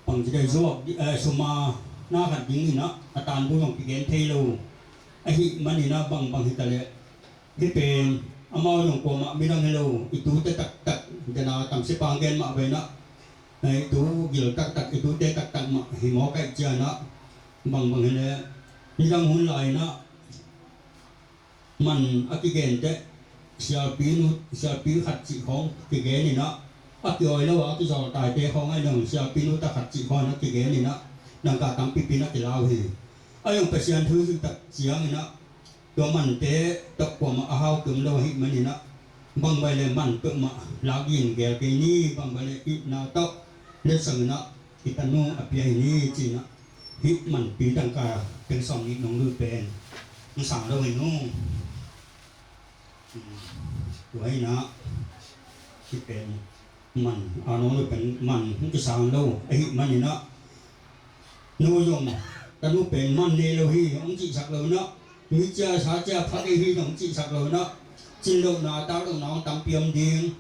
bangci dia zuak, eh, sum a na khat dingin ah a tanbu zong kigen thei lo ahih manin ah bangbang hi ta leh, hih pen amau zong kuamah midang hi lo, i tute taktak, dena tamsipang gen mah bangin ah, eh, i tu gil taktak, i tute taktak mah hi mawk ahih ciangin ah bangbang hi leh, nidang hun lai-in ah man a kigen teh, sialpi nu, sialpi khat cih khawng kigen in ah, a kiawi lo a, a kizawl taite khawng ahi zong sialpi nu ta khat cih khawng a kigen in ah, dangka tampipi in ah kilau hi. A zong Pasian thu i zui tak ciangin ah, tua mante tawh kuamah a hau ki om lo ahih manin ah, bangbang leh man peuhmah lak in gel kei ni, bangbang leh itna tawh letsong in ah i tanu a pia hi ni ci-in ah, hih manpi dangka teng sawm nih nong lui pen hong sang lo hi nung. Tua hi in ah hih pen man a nong lui pen man hong kisang lo ahih manin ah, nu zong tanu pen man nei lo hi hong cihsak lo in ah, mi cia sa cia pha kei hi hong cihsak lo in ah, cin lohna tak lohna hong tampi om ding.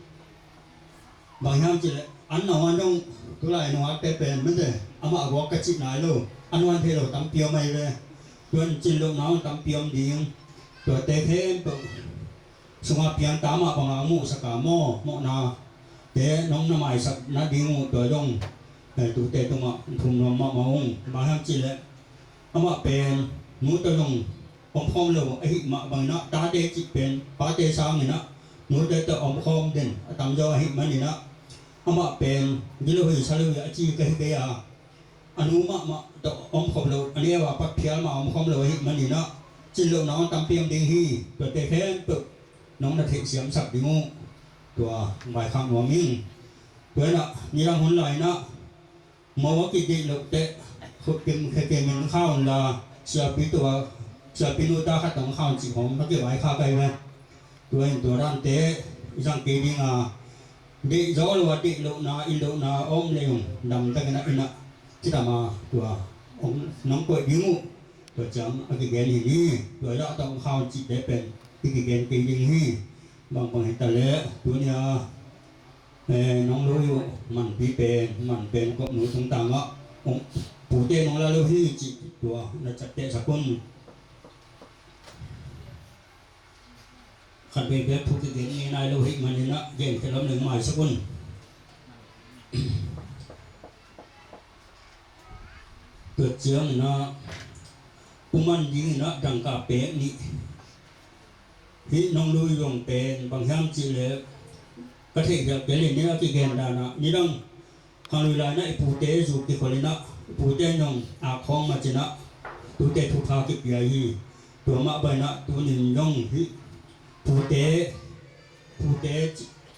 Bang hiam cih leh, an nong an dong, tulai nungakte pen mete, amah a guak ka cih nai lo, a nuam thei lo tampi om ahi ve. Tuan cin lohna hong tampi om ding. Tuate khempeuh sungah piangthak mah bangin muhsak a maw, mawhnate nong na maisak nading uh tua zong, eh, tute tungah thum nuam mahmah ung. Bang hiam cih leh, amah pen nu tawh zong omkhawm lo ahih mah bangin ah, tate cih pen pate sangin ah nute tawh omkhawm den a tamzaw ahih manin ah, amah pen gilo hi salo hi a ci ka hi kei a, a nu mahmah tawh omkhawm lo, a neu a pat phial mah omkhawm lo ahih manin ah, cin lohna hong tampi om ding hi. Tuate khempeuh nong na theihsiamsak ding uh, tua vaikhak nuam ing. Tua in ah nidang hun lai-in ah mo a kideih loh teh, khut kim khe kim in kha un la, siapi tua, siapi nu ta khat tawh kha un cih khawng ka kivaikhak ahi ve. Tua in tua dante i zang kei ding a, deih zaw lo a deih lohna, it lohna a om leh zong damtakin ah in ah cidam a tua hong nong koih ding uh. Tua ciang a kigen hi ni. Tua zah tawh kha un cihte pen i kigen kei ding hi. Bangbang hi ta leh tuni a, eh, nong lui uh manpi pen, man pen kop nu tungtang ah, ong, pute nong la lo hi cih tua na ciaptehsak un. Khat vei bek thu kigen ngei nai lo ahih manin ah, gen khelh om leng maisak un. Ciangin ah, uman dingin ah dangka pek nih. Hih nong lui zong pen bang hiam cih leh ka theih khial kei leh ni a kigen dan ah nidang khang lui lai in ah i pute zu kikhol in ah i pute zong a khawng macin ah tute thupha kipia hi. Tua mah bang in ah tunin zong hih pute pute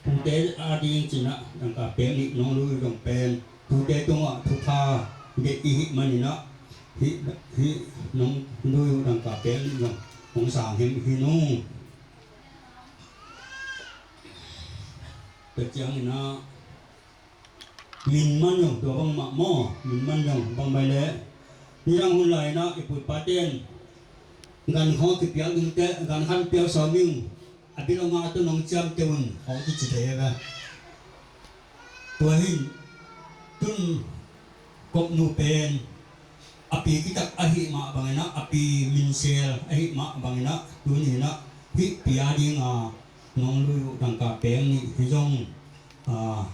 pute a ding cin ah dangka pek nih nong lui zong pen pute tungah thupha deih i hih manin ah hih hih nong lui uh dangka pek nih zong hong sang hi hi nung. Tua ciangin ah min man zong tua bangmah maw, min man zong bang bang leh nidang hun lai in ah i pu i pa ten gan khawng kipiak ding teh gan khat piak sawm ing. A bil ong a tun ong ciamteh un hong kici thei a ve. Tua hin tun kopnu pen a pi kitak ahih mah bangin ah a pi minsel ahih mah bangin ah tuni in ah hih pi a ding a nong lui uh dangka pek nih hi zong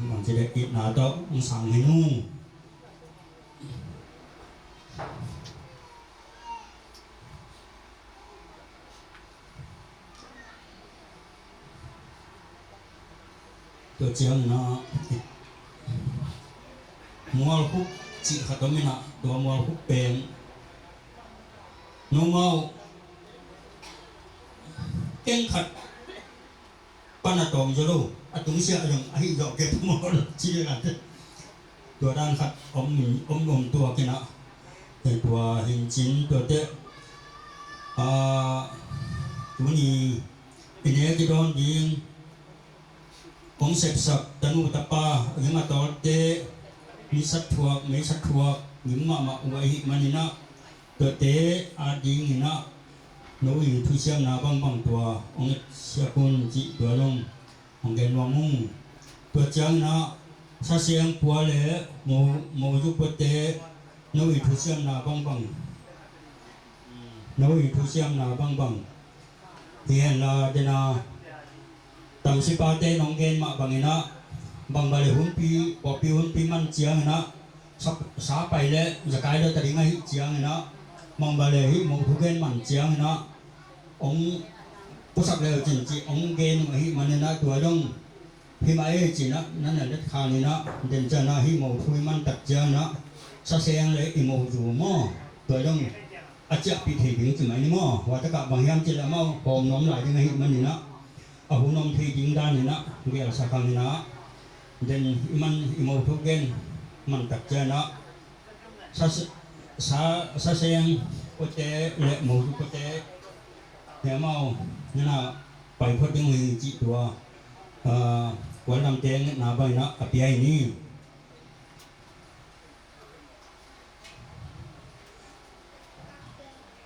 bangci dek itna tawh ong sang hi nung. Tua ciangin ah mualkhuk cih khat om in ah tua mualkhuk pen nomau keng khat pan a tawng zaw lo a tungsiah zong ahi zawh kei phamawh lo ci a. Tua dan khat om om om tua kei na. Tua hin cin tua teh tuni i nek i dawn ding hong sepsak tanu tapa a gim a tawlte mi sat thuak mei sat thuak gim mahmah uh ahih maninah tuate a dinginah no i thusiamna bangbang tua hong et siak un cih tua zong hong gen nuam ung. Tua cianginah saseng pua le mo mo zu puate no i thusiamna bangbang no i thusiamna bangbang hi henla dena tamsipate nong gen mah banginah bangbang le hunpi pawpi hunpi man cianginah sa pai le zakai lo ta ding ahih cianginah bangbang le hih mo thugen man cianginah hong pusak le uh cin cih hong gen uh ahih maninah tua dong hih mah ei cinah nan a let khaninah den cianah hih mo thu i man tak cianah saseng le i mo zu maw tua dong a ciahpih thei ding ci mai ni maw. Hua takah bang hiam cih le amau hawm nuam lai ding ahih maninah a hun om thei ding daninah gelsa khanginah den i man i mo thu gen man tak cianah sa sa saseng kote le mo thu kote he amau nana pai phot ding uh hi cih tua kuan lamte ngetna banginah a pia hi ni.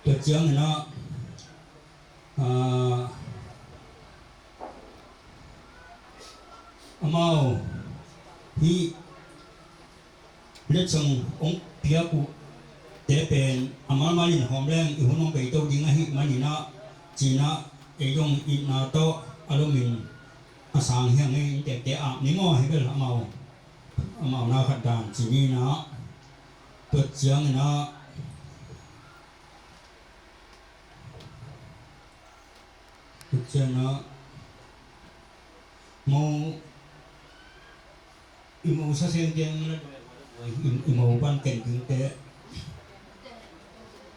Tua cianginah amau hih letsong hong piak uh te pen a malmal in hawm leng i hun hong beito ding ahih maninah cinah ei dong itna tawh a lomin a sang hiang ei in tekte ap ni maw hi bel amau amau na khat dan ci ninah tua cianginah tua cianginah mo i mo saseng keng la i mo ban ken keng te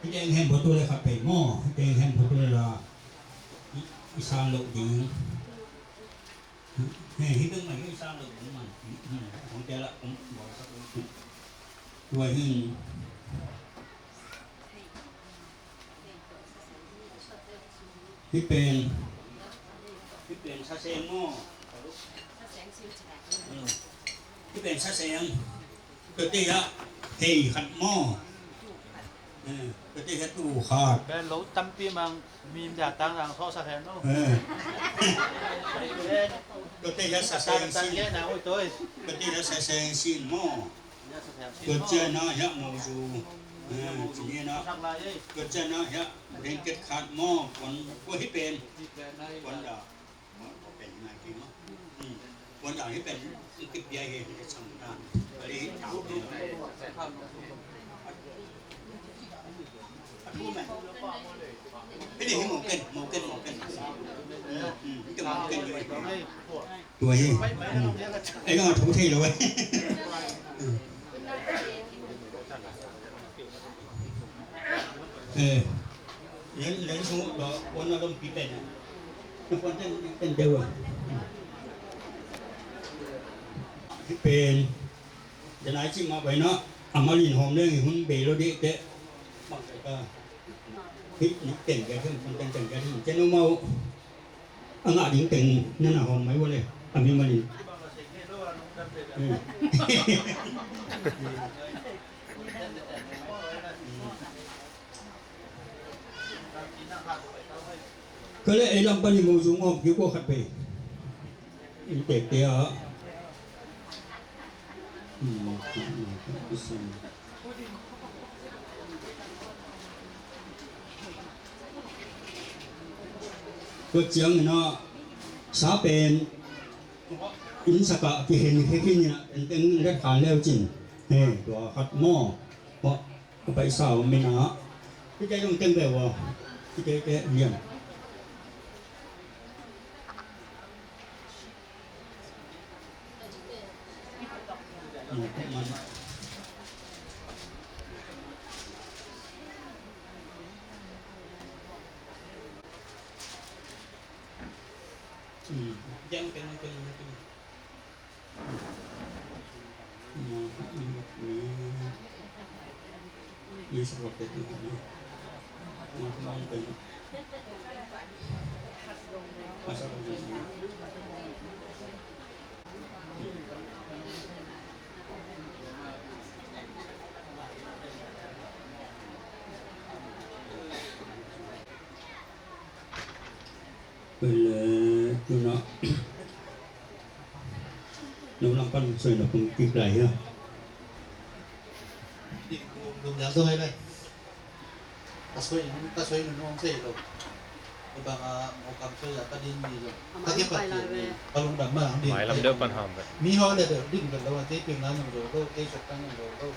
i teng hem photo le khat pei maw i teng hem photo le la i san loh ding. He hi beng mai hi sang lo beng man. Hong tel ah hong bawl sak lo. Tua hin hi pen hi pen saseng maw. Hi pen saseng. Tua te ah hei khat maw. Tua te ah tu khat. Pen lo tampi mang. Mim ya tang lang so sa hen no. Tua te ya sa seng sin. Tua te ya sa seng sin mo. Tua ciang na ya mo zu. Ci ni na. Tua ciang na ya blanket khat mo. Kuan kua hi pen. Kuan da. Kuan da hi pen. Kipia hi hi sang na. Kali tau hi. Hei, hei, mawk ken, mawk ken, mawk ken. Hmm, hei, mawk ken, hei. Tua hi. Hmm. Ei, ka thuk thei lo, eh. Hmm. Eh. Len, len sung, ba, wan na dom pi pen. Wan ten, pen deu, eh. Pi pen. Janai cih mah bai na, a malin hawm leng i hun bei lo dih teh. Bang kai ka. Hih, nih teng kai, hih teng, teng kai, hih teng kai, hih teng kai. A ngah ding teng na na hawm mai ua le. A mi malin. Hmm. Ka le ei lam panin mu zung om kik ua khat pe. In tek te a. Tua ciangin a sa pen in saka kihen khe khin in a, en teng in ret khan leu cin. He, tua khat maw. Maw. Ka paisa om min a. Kite zong teng ve ua. Kite te liam. Tua le, tuna. Nong lam pan soi na pung kik lai hia. Lungdam soi lai. Ka soi, ka soi nong sei lo. Ibang a mo kam soi a ka din ni lo. Ka kipat ni. Ka lungdam ma ang din. Mai lam deuh pan ham ve. Mi haw le deuh ding ve lo a kei ping na nong lo lo, kei sot ka nong lo lo.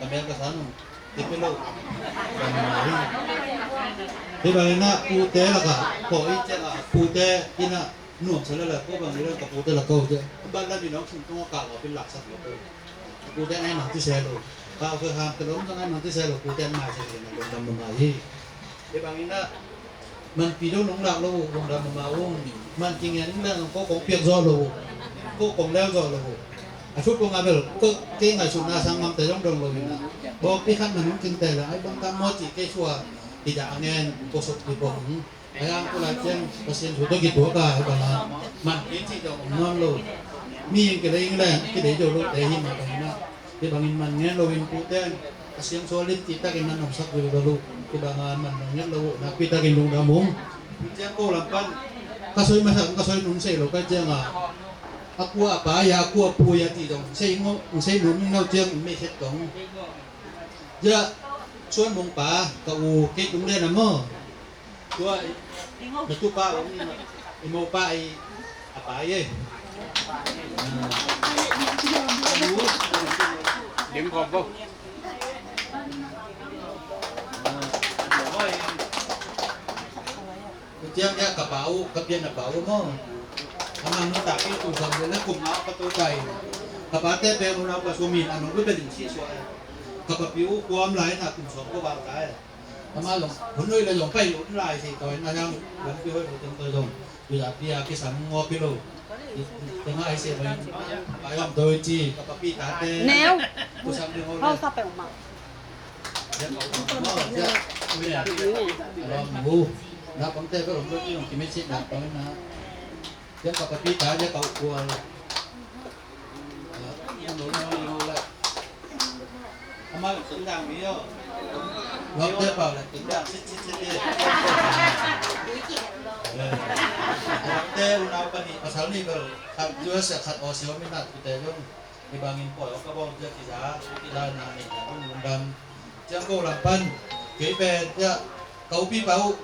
Ka mel ka sa nong. Kei pe lo. Hei bang ina pute laka ko i cia pute ina nuam sa lala ko bang ina ka pute laka ko cia. Ban la mi nong sung tung ka ko pin lak sak lo ko. Pute nai nong ti se lo. Ka ko ham te lo nong nai nong ti se lo pute nai se lo nong dam ma hi. Hei bang ina man pi dong nong lak lo nong dam ma ung. Man ki ngen ina nong ko kong piak zo lo. Ko kong leu zo lo. A sut ko nga bel ko kei ngaihsutna sang ngamte dong dong lo ina. Bawk pi khat man hong kingte la ai bang tam maw ci kei sua. Ida a ngen ko suk ki bawng. Ai ang ko lai ciang Pasian thu tawh kituak a hi bang a man kei ci dong om nawn lo. Mi ing kei le ing le kei dei dong lo te hi mah bang ina. Hi bangin man ngen lo in puten a siang sual in cih takin nan omsak vivo lo. Hi banga man nong nget lo uh nakpi takin lungdam ung. Ciang ko lam pan ka soi masa ka soi nung sei lo ka cianga a kua a pa ya a kua pu ya ti dong sei ngo sei nung ning lo ciang mei khet dong. Ja suan mong pa ka u kei tung den a mo. Tua i na tu pa om ni ma i mo pa i a pa i e. Dim khom po. Ciang ya ka pa u ka pian a pa u mo. Ama nu ta ki tu sam le na kum na ka tu tai. Ka pa te pe mu na ka sumin anu be be lim si suai. Ka pa pi u kuam lai na kum som ko ba tai. Ama zong hun hoih le zong pai lo lai thei tawi na hiang lampi hoih lo teng tawi zong tui a pi a kisam ngawp hi lo. Teng a ai se mai pai om tawi ci ka papi tate neu kusam ding ho le. Hau sa pai om ma. Lom hu na pang te ka om lo ci zong kimit sit na tawi na. Dia ka papi ta dia ka ukua la. Ama lo tendang mi yo. Lo te pa la tendang sit sit sit dia. Lo te unau pani pasal ni bel khat U S khat Aussie mi nat kite dong. Ibangin poi ka bol dia kiza kiza na ni dong dong. Ciang ko lam pan kei pen dia ka upi pau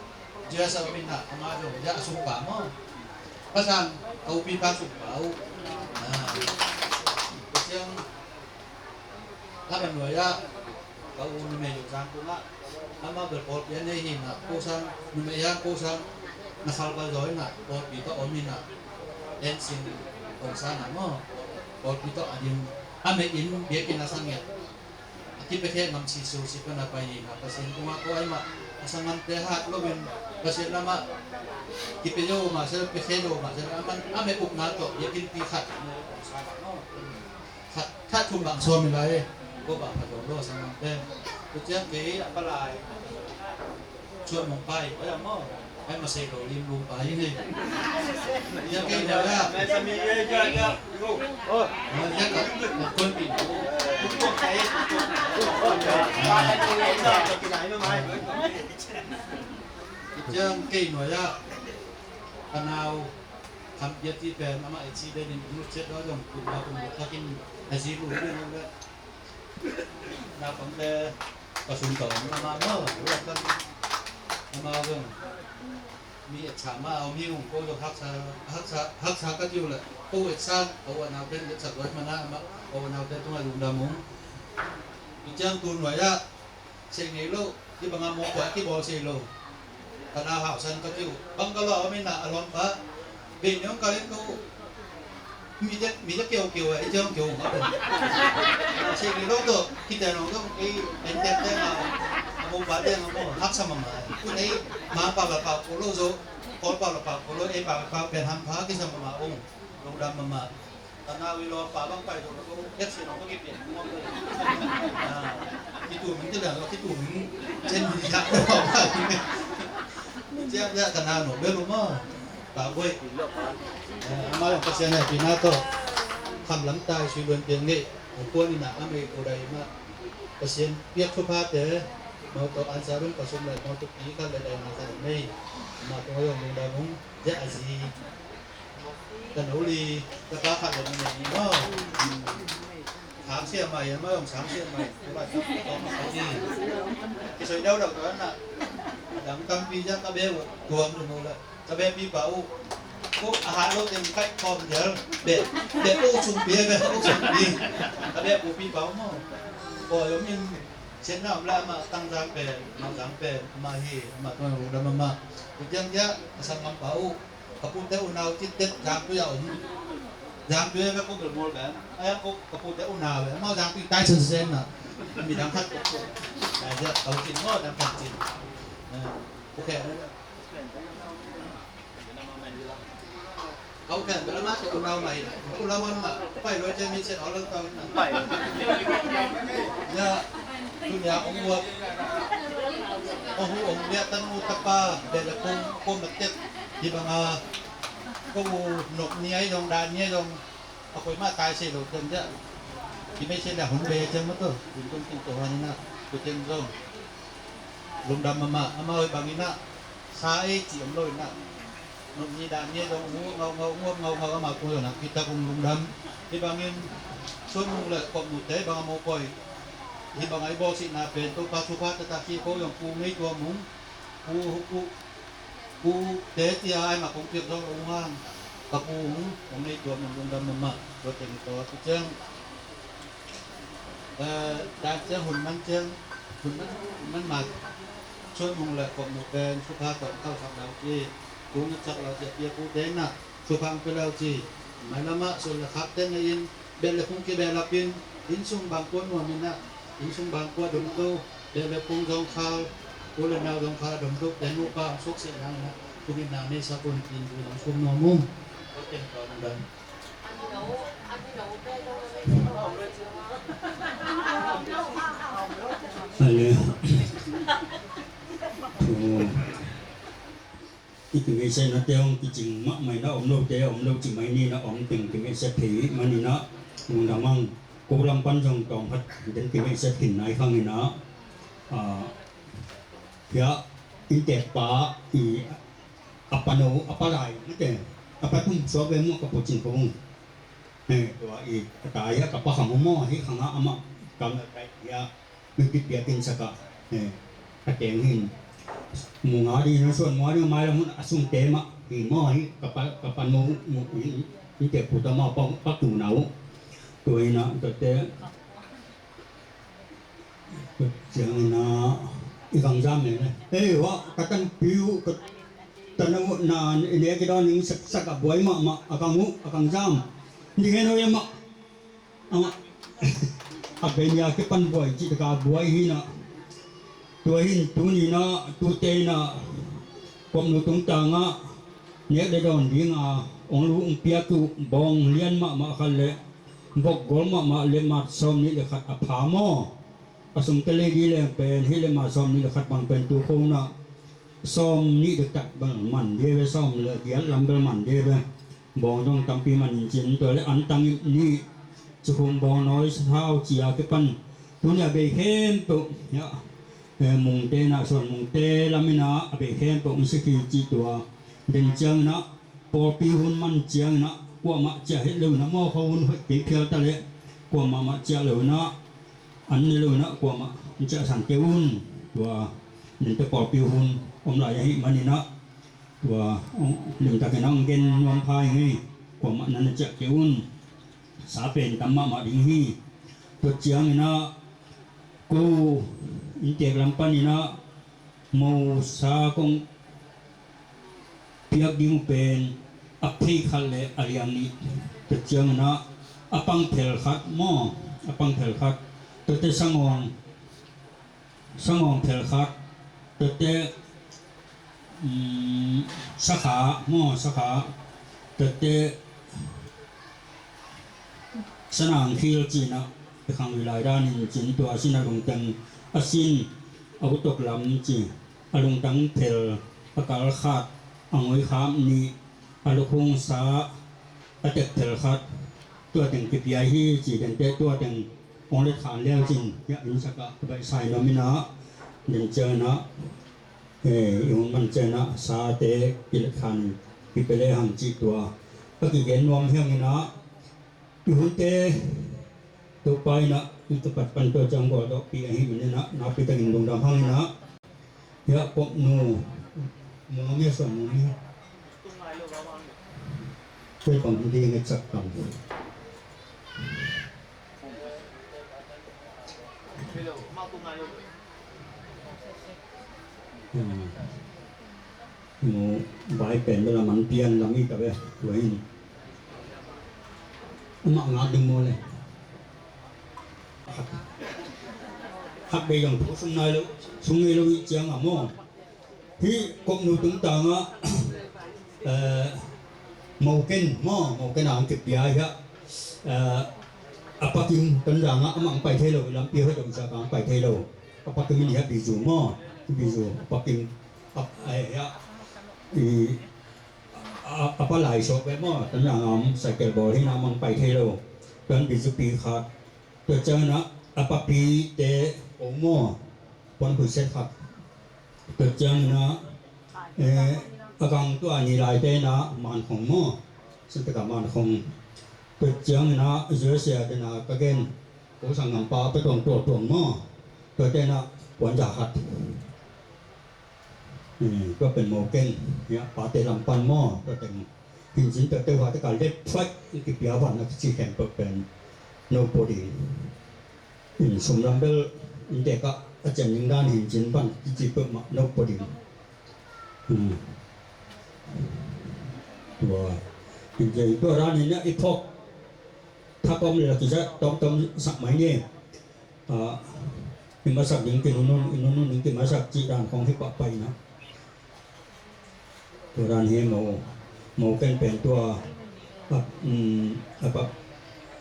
dia sa min na ama dong dia a sung pa mo. Pasang ka upi pa sung pau. Ciang ka ban nuai a ka u ni me yo sang ku nga. Amah bel pawlpi a nei hi na, ko sang, numei hiam ko sang, na khalval zaw hi na, pawlpi tawh om hi na, en sin kong sang na maw, pawlpi tawh a dim, a mei in biakinn a sang ngiat. A kipia khe ngam si so si pana pai hi na, Pasian kungah ko ai mah, a sanggamte hat lo in, Pasian lamah, kipia lo mah se, pia khe lo mah se, a man, a mei upna tawh, biakinn pi khat, kong sang na maw. Khat, khat thum bang sawm i lai, ko bang pha lo lo sang lam te. Ko ciang kei a palai. Chuan mong pai, ko yang mo. Ai ma sei lo lim lum pai ni. Yang kei lo ya. Mai sa mi ye ya ya. Oh. Ya ka, ma kon pi. Ko ciang kei lo ya. Kanau. Kham pia ti pen amah accident in lut ciat lo zong kum lo kum lo takin a zi lu hi lo le. Naupangte pasun tawh amah maw, amah zong mi etsa mah a om hi ung ko zong haksa, haksa, haksa ka tiu le ko etsa ko a naupang etsa loi mana amah ko a naupang tungah lungdam ung. I ciang tu nuai ah Sei ngei lo, hih banga mawk kua kibawl sei lo. Ka nau hausan ka tiu, bang ka lua om in a lawm pa. Bei neu ka len ko. Mi te, mi te keu keu a, i te hong keu hong a pen. Sei ngei lo to, kita nong dong, ei, en tek te nga, a mo pa te nga mo, hak sa mama. Kun ei, ma pa la pa ko lo zo, kol pa la pa ko lo, ei pa pa pen ham pa, kisa mama ong. Lungdam mama. Ka nau i lawmpa bang pai dong lo bang, et si lo bang i pian bang bang. Ah, kitu min ti la lo, kitu min. Chen min ya lo bang. Ciang ya ka nau no bel lo ma. Ba boi. Ah, ama long Pasian hehpihna tawh. Kham lam tai sui luan pian ngei. Kuan ina amei ko dai ma. Pasian piak thupha te. Mau to an sa rung pasum lai mau to pi kha lai lai ma sa nei. Ma to yong lungdam ung. Ya a zi. Ka no li, ka pa khat le na nei ni maw. Sang sia mai, a mai ong sang sia mai. Ka pa khat le na nei ni. Kisoi dau dau ka na. A dang tampi ja ka be uh tuam tu no la. Ka be pi pa uh. Ko a ha lo teng kai khom dial. Be, be uh sung pi, be uh sung pi. Ka be uh pi pa uh maw. Ko yom in sen na om la ma tang jang pe, ma jang pe, ma hi, ma tuan ru da ma ma. Ku jang ja, a sang ngam pa uh. Ka pute unau cit tet zangtui a om. Zangtui a ko bel mual ben. A yang ko ka pute unau ben. Mau zangtui tai sen sen na. Mi dang khat ko. Dai ja kau cin mo dang khat cin. Eh, ok. Kau kan bel ma ko unau mai. Unau man ma. Pai loi cen mi cen aw lang tau na. Pai. Ya. Tunia ong uap. Ong hu ong bia tan u tapa. Bel la kong kong ma tet. Di banga. Ko u nok ni ai dong dan ni ai dong. A koi mah tai sei lo tem dia. Ki mei sei la hun be tem mo to. Kun tung tung to han ina. Ko tem zong. Lungdam mama, ama oi bang ina. Sa ei ci om lo ina. Nung ni dan ni dong u ngau ngau ngau ngau ngau ama ko na kita kung lungdam. Hi bangin sun mung le kop mu te bang amo koi. Hi bang ai bo si na pen to pa su pa ta ta ki ko yong ku ngei tua mung. Ku ku Pu te tia ai ma kong piak zo lo hang ka pu hong nei tua mun lungdam mama tua teng tua tu ciang. Dan ciang hun man ciang hun man hun man mat. Suan mung le kong mu pen su pha tong kau kham lau ci. Pu na chak lau cia pia pu te na su phang pia lau ci. Mai lama suan le khak te na in. Bel le phung kibelapin, innsung bangkua nuam inah, innsung bangkua domto, bel le phung zongkhal, u le nau zongkhal a domto, pen nupa ang suak seh nang inah, tungin nang nei sapun tin bu nang sum nuam ung. Ko teng tawm dan. Hallelujah. I kimeisiatnate hong kicing mahmah inah om lote a om lo ci mai ni inah om teng kimeisiat thei maninah lungdam ang. Ko lam pan zong tawm khat den kimeisiat khin nai khang inah hiah inntekpa i a pano a palai mate a patum suak ve muah ka pocin ko ung. Tua i a tai a ka pa khang maw hi khangah amah kam hiah Mipit biakinn sakah a teng hin munga ding na suan mua ding mailam hun a sungte mah hi maw hi ka pan mu hi. Hinte puta mah pa tu na uh. Tua ina tate ciang ina I kang zam ne ne. Ei, wa, ka tan piu, ka tan na, na, ne ki don ning sak, sak a buai mahmah, a kang uh, a kang zam. Ni ngen hoi amah. Amah. A benia kipan buai, cih taka buai hi na. Tua hin, tuni na, tute na. Kuamnu tungtang ah. Nek le dawn ding a, ong lu ong piak uh, bawng lian mahmah khat le. Bok gol mahmah le mat sawm nih le khat a pha maw. A sum te lei di leng pen, hi le ma sawm nih le khat bang pen tu kho na. Sawm nih dektak bel man dia ve, sawm le giat lam bel man dia ve. Bawng zong tampi man in cin tua le an tang nih. Cikhum bawng nawi sau cia kipan. Tuni a bei khempeuh, ya. Eh, mungte na, suan mungte lam ina a bei khempeuh in si khi ci tua. Den ciang na, pawlpi hun man ciang na, kuamah ciah het lo na, mawkhaw hun hoih kei phial ta le, kuamah mah ciah lo na, an ne lo na, kuamah ciah sang kei un. Tua, ninte pawlpi hun om lai ahih manin ah, tua, limtakin ah hong gen nuam pha ing ei, kuamah nan na ciah kei un. Sa pen tam mahmah ding hi. Tua ciangin ah, ko inntek lam panin ah, mo sa kong piak ding uh pen a phei khat le a liang nih. Tua ciangin ah a pang phel khat maw, a pang phel khat. Tuate sangawng, sangawng phel khat. Tuate, um, sakha maw, sakha. Tuate sanang khil cin ah, i khang ui lai danin cin tua sin a lungtang a sin a utok lam ci. A lungtang phel a kal khat, a ngoi kham nih, a lukhung sa a tek phel khat, tua teng kipia hi ci. Dente tua teng ong let khan leu cin, ya in sak ah baih sai nuam ina. Den ciang na, eh, i hun man ciang na, sa te kilet khan kipia le hang ci tua. A kigen nuam hiang ina, i hunte Topa in ah, i tapat pan tua ciang gualdawhpih ahih manin ah, nakpi takin lungdam hang in ah. Hiah kop nu, nu mi a suan nu mi. Tua i pang ding i sak kam. Hmm. Mu bai pen bela man pian lam i ta ve, tua in. Amah ngak ding maw le. Khat bei zong thu sung nai lo, sung ngei lo i ciang a maw. Hih kop nu tungtang ah, eh, Moken maw, Moken a ang kipia hiah, eh, a pakim Tonzang ah amah ang pai thei lo, lampi hoih dong sa ka ang pai thei lo. A pakim in hiah Bizu maw, Bizu, a pakim, a, eh, hiah, i, a, a pa lai sawk ve maw, tan yang am cycle bawl hi na mang pai thei lo. Tuan bizupi khat. Tua ciang na a papi te o maw, pon khui set khat. Tua ciang na, eh, a gang tua ni lai te na man khong maw, sen te ka man khong. Tua ciang na U S A te na ka gen, ko sang ngam pa pe tuang tua tuang maw. Tua te na puan ja khat. Eh, tua pen Moken, ya, pate lam pan maw, tua teng. Hin cin tua te hua te ka let thuai, kipia van na kici khempeuh pen. No pua ding. In sum lam bel, in te ka, a cian ning dan hin cin van, kici peuh mah, no pua ding. Hmm. Tua. Hin cin tua dan hin ya, i phok. Tha kom le la kiza, tom tom sak mai ni. Ah, i masak ding kinunun, i nunun ding kimasak cih dan khong hi pah pai na. Tua dan hi mo, mo ken pen tua, ah, um, a pa,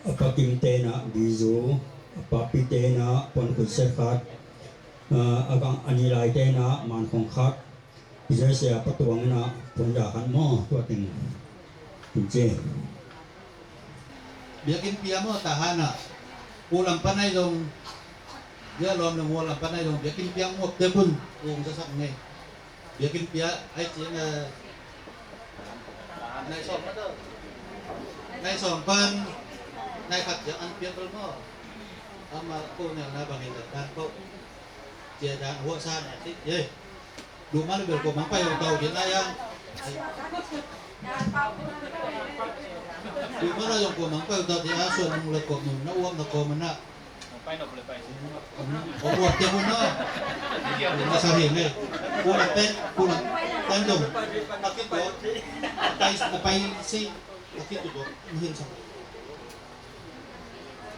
a pa kim te na bizu, a pa pi te na pon khui set khat, ah, a gang a ni lai te na man khong khat, Israel sia patuang ina puan ja khat maw, tua teng. Kin ci. Biakinn pia maw, tahan a. U lam pan ai zong. Bia lawm le mu lam pan ai zong. Biakinn pia maw, te bun. U ong sa sak ngei. Biakinn pia ai ciang, eh, nai sawm pan. Nai sawm pan. Nai khat ciang an pia bel maw. Ama ko nel na bang in dan ko. Cia dan huah sa na ti. Ye. Duh mah le bel kua mang pai hong tau ding a yang. Duh mah le zong kua mang pai hong tau ding a, suan nung le kua nung na uap na kua man a. Ua ua te un na. Ua sa hi le. Ua la pen, ua la pen dong. Pai, pai si. Ua ki tu dong. Ni hin sa.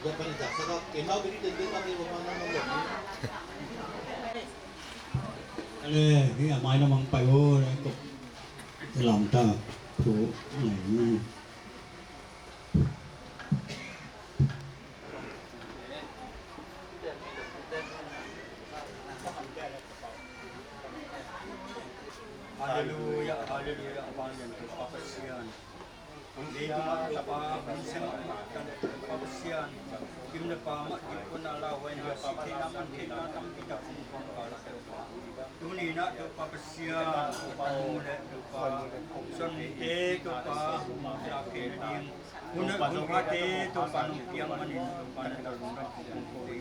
Ua pai dak sa ka. Ke mau bi te ke mau bi ua ma na ma dong. Ale, hi a mai na mang pai o le ko. Lam ta. Ko. Ngai ni. Halleluia, halleluia, vanglian Topa Pasian. Leitungah Topa, hun sem mah kan Topa Pasian. Gim le pa mah gim kun a lauhuaina sih theihna man theihna tampi tak hong pang ka la Topa. Tuni na Topa Pasian, Topa nu le Topa. Son te Topa, Topa kei na ding. Hun, hun pha te Topa nong piang manin Topa na tawh lungdam kong ko hi.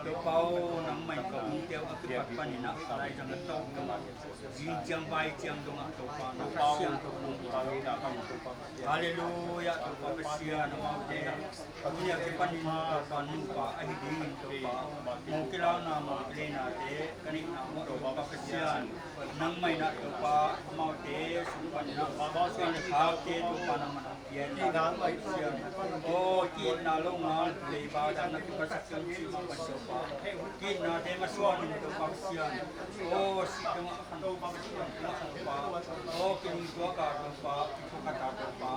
Topa aw, nangmah in ka hun teu a kipat panin ah laizang a tawh Topa. Zing ciang vai ciang dongah Topa na Pasian Topa nong ko. Halleluia, Topa Pasian amaute. Tuni a kipanin Topa nupa ahi dingin Topa. Mawh kilauna mawh kileina te ka neihna mawh Topa Pasian. Nangmah in ah Topa amaute sung panin ah suan le khakte Topa nangmah in ah Aw, ki-itna lo ngal leiba dan na kipasak ciang cih mah pan Topa. Ki-itnate masuan in Topa Pasian. Aw, sih tungah khan Topa Pasian, tungah Topa. Aw, kilungtuak a Topa, kithukat a Topa.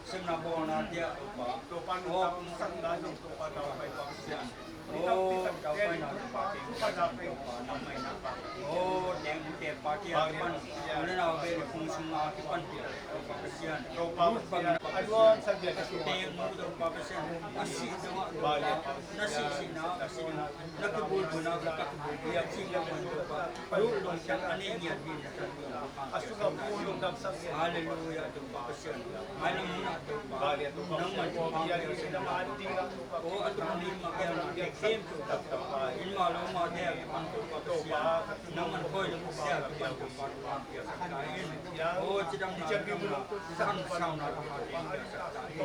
Semna bawlnate ah Topa. Aw, kung sakna zong Topa, Topa Pasian. Aw, taupaina Topa, tengpaina Topa, nangmaina. Aw, teng teng pa kia kipan, u le nau bel kung sung a kipan pia Topa Pasian. Topa Pasian. A luang sa bia ka teng mu Topa Pasian. A sih Topa, na sih sihna, a sih na, na kibulbulna, ka kibulbul a cih Topa. Lu lungsiang a nei ngiat din na ta Topa. A sung a mu lungdam sa bia. Halleluia, Topa Pasian. Mailam hun ah Topa, nangman Topa, Pasian, Topa. Aw, a tung ding mah kia na te kem Topa. Inn mah lo mah te a kipan Topa Pasian. Nangman koi lo sia kipan Topa, Topa piaksak ta in. Aw, cidam na, cidam na, san sauna Topa te piaksak ta in.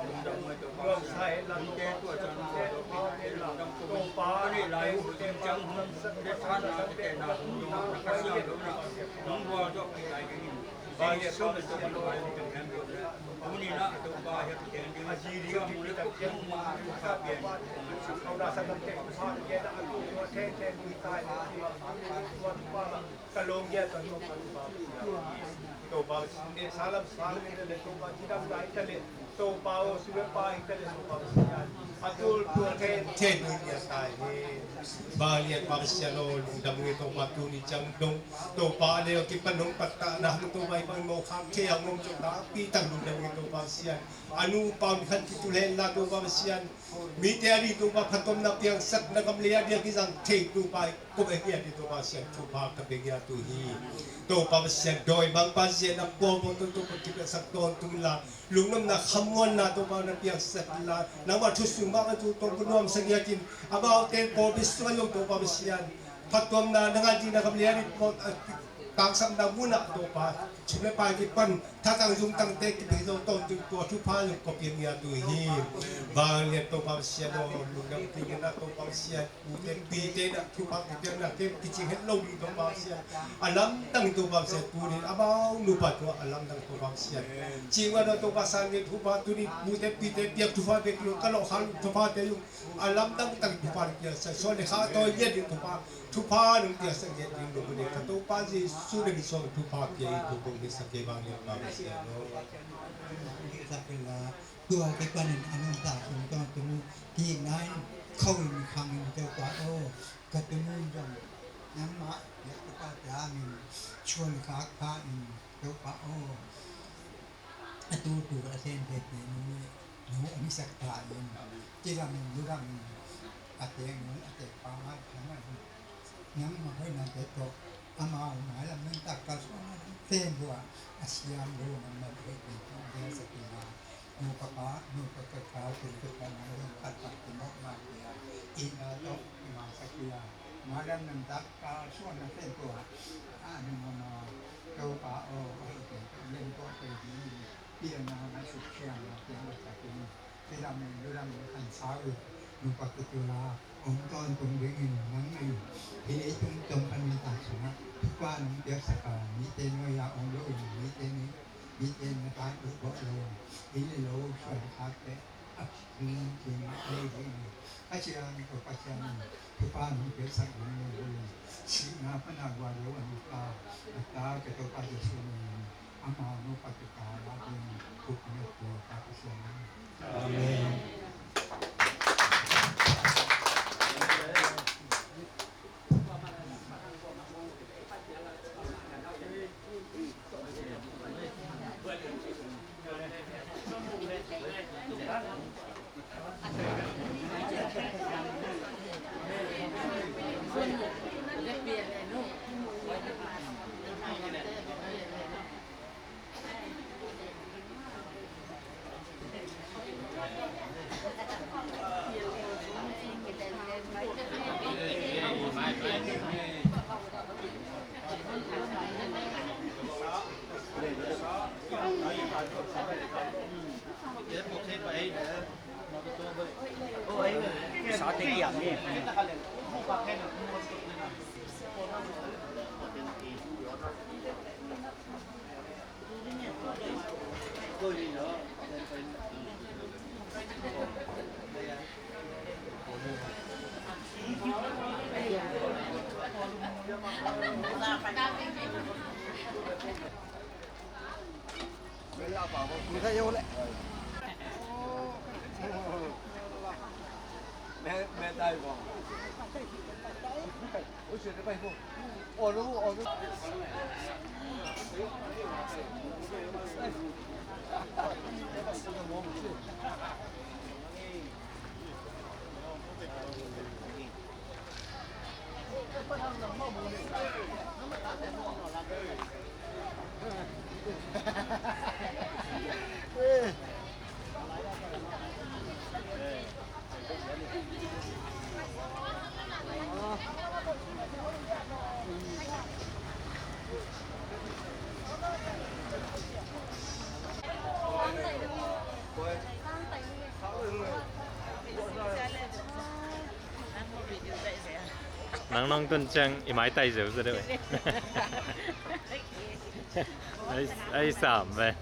Lungdam mai Topa Pasian. Lungte tua can ko Topa te lungdam ko. Ka neih lai uh ciang hun le than na te na hun dong na ka siam lo na. Nong bual dok pi lai ding in. Ka lawng ngiat tuan Topa, Topa Pasian. Topa Pasian, eh, salam salam in le Topa cidam lai ta le Topa aw, sum le pai ta le Topa Pasian. A tul tul khen khen nun ngiat ta hi. Vanglian Topa Pasian aw, lungdam nge Topa tuni ciang dong. Topa le kipan nong pattahna hang Topa i bang mawh khak thei a ngom cawk takpi tak lungdam nge Topa Pasian. A nupa mi khan kitul henla Topa Pasian. Mite a ding Topa phattuamna piangsak na gam le a ding a kizang thei Topa i kop a hi a ding Topa Pasian. Thupha ka beng a tu hi. Topa Pasian dawimangpa zia na puapo to Topa kipiangsak tawntung la. Lungnuamna khamuanna Topa na piangsak la. Nangmah thu sung bang a tu Topa nuamsa ngiat in. Amaute pawlpi sung a zong Topa Pasian. Phattuamna na ngai ding na gam le a ding tangsapna munah Topa, sum le pai kipan thatang zungtangte kipia zo tawntung tua thupha zong ko piang ngiat uh hi. Vanglian Topa Pasian aw, lungdam kei ngiat na Topa Pasian, ute pite na thupha kipiakna ke kicing het lo ding Topa Pasian. A lamdang Topa Pasian tunin amau nupa tua a lamdang Topa Pasian. Cingwan aw Topa San nge thupha tunin ute pite piak thupha bek lo ka lawh khal thupha te zong a lamdang tak thupha piaksak suan le kha tawi ngiat ding thupha. Thupha nong piaksak ngiat ding lo bun in ka Topa Jesu na min suang thupha pia in thupha ngiatsak kei bang ngiat bang sia lo. Ngiatsak kei la tua kei panin a nong ta sung tawng tung kik nai khau in khang in Topa aw ka tung in zong nangmah ngiat ka pa pia min suan khak pha in Topa aw. A tu tu a sen te te nu le nu a mi sak ta in. Ci lam in lu lam in a te nu a te pa ngai pa ngai. Nang ma hoi na te to a ma u ngai lam nang tak ka so na lam ten bua a siam lu nang ma hoi te to de sa ki na. Nu pa pa nu pa ka ka te te pa na lu ka ta ki mo ma ki a. I na to i ma sa ki a. Ma lam nang tak ka so na ten bua a nu ma ma. Topa aw, a hih pen len tuah kei ding, pianna na suk siangna piang lo takin, cidam in, ludam in, khansa uh, Nupa Kutula hong tawntung dingin nang in hih leitung tom pan nuntak sungah thupha nong piaksak a, mite nuai-ah om loin mite ni, mite na tat uh bawh loin inn le lo suan khakte a kin kin a lei ding hi. Kha ciang Topa Pasian in thupha nong piaksak ding nong ding, sihna pana gual lo a nupa a ta ka Topa Jesu min in amau nupa kikal a ding thupha nong pia Topa Pasian in. Amen. Nang nong tun ciang i maitai zeuze deuh. Ai, ai sam ve.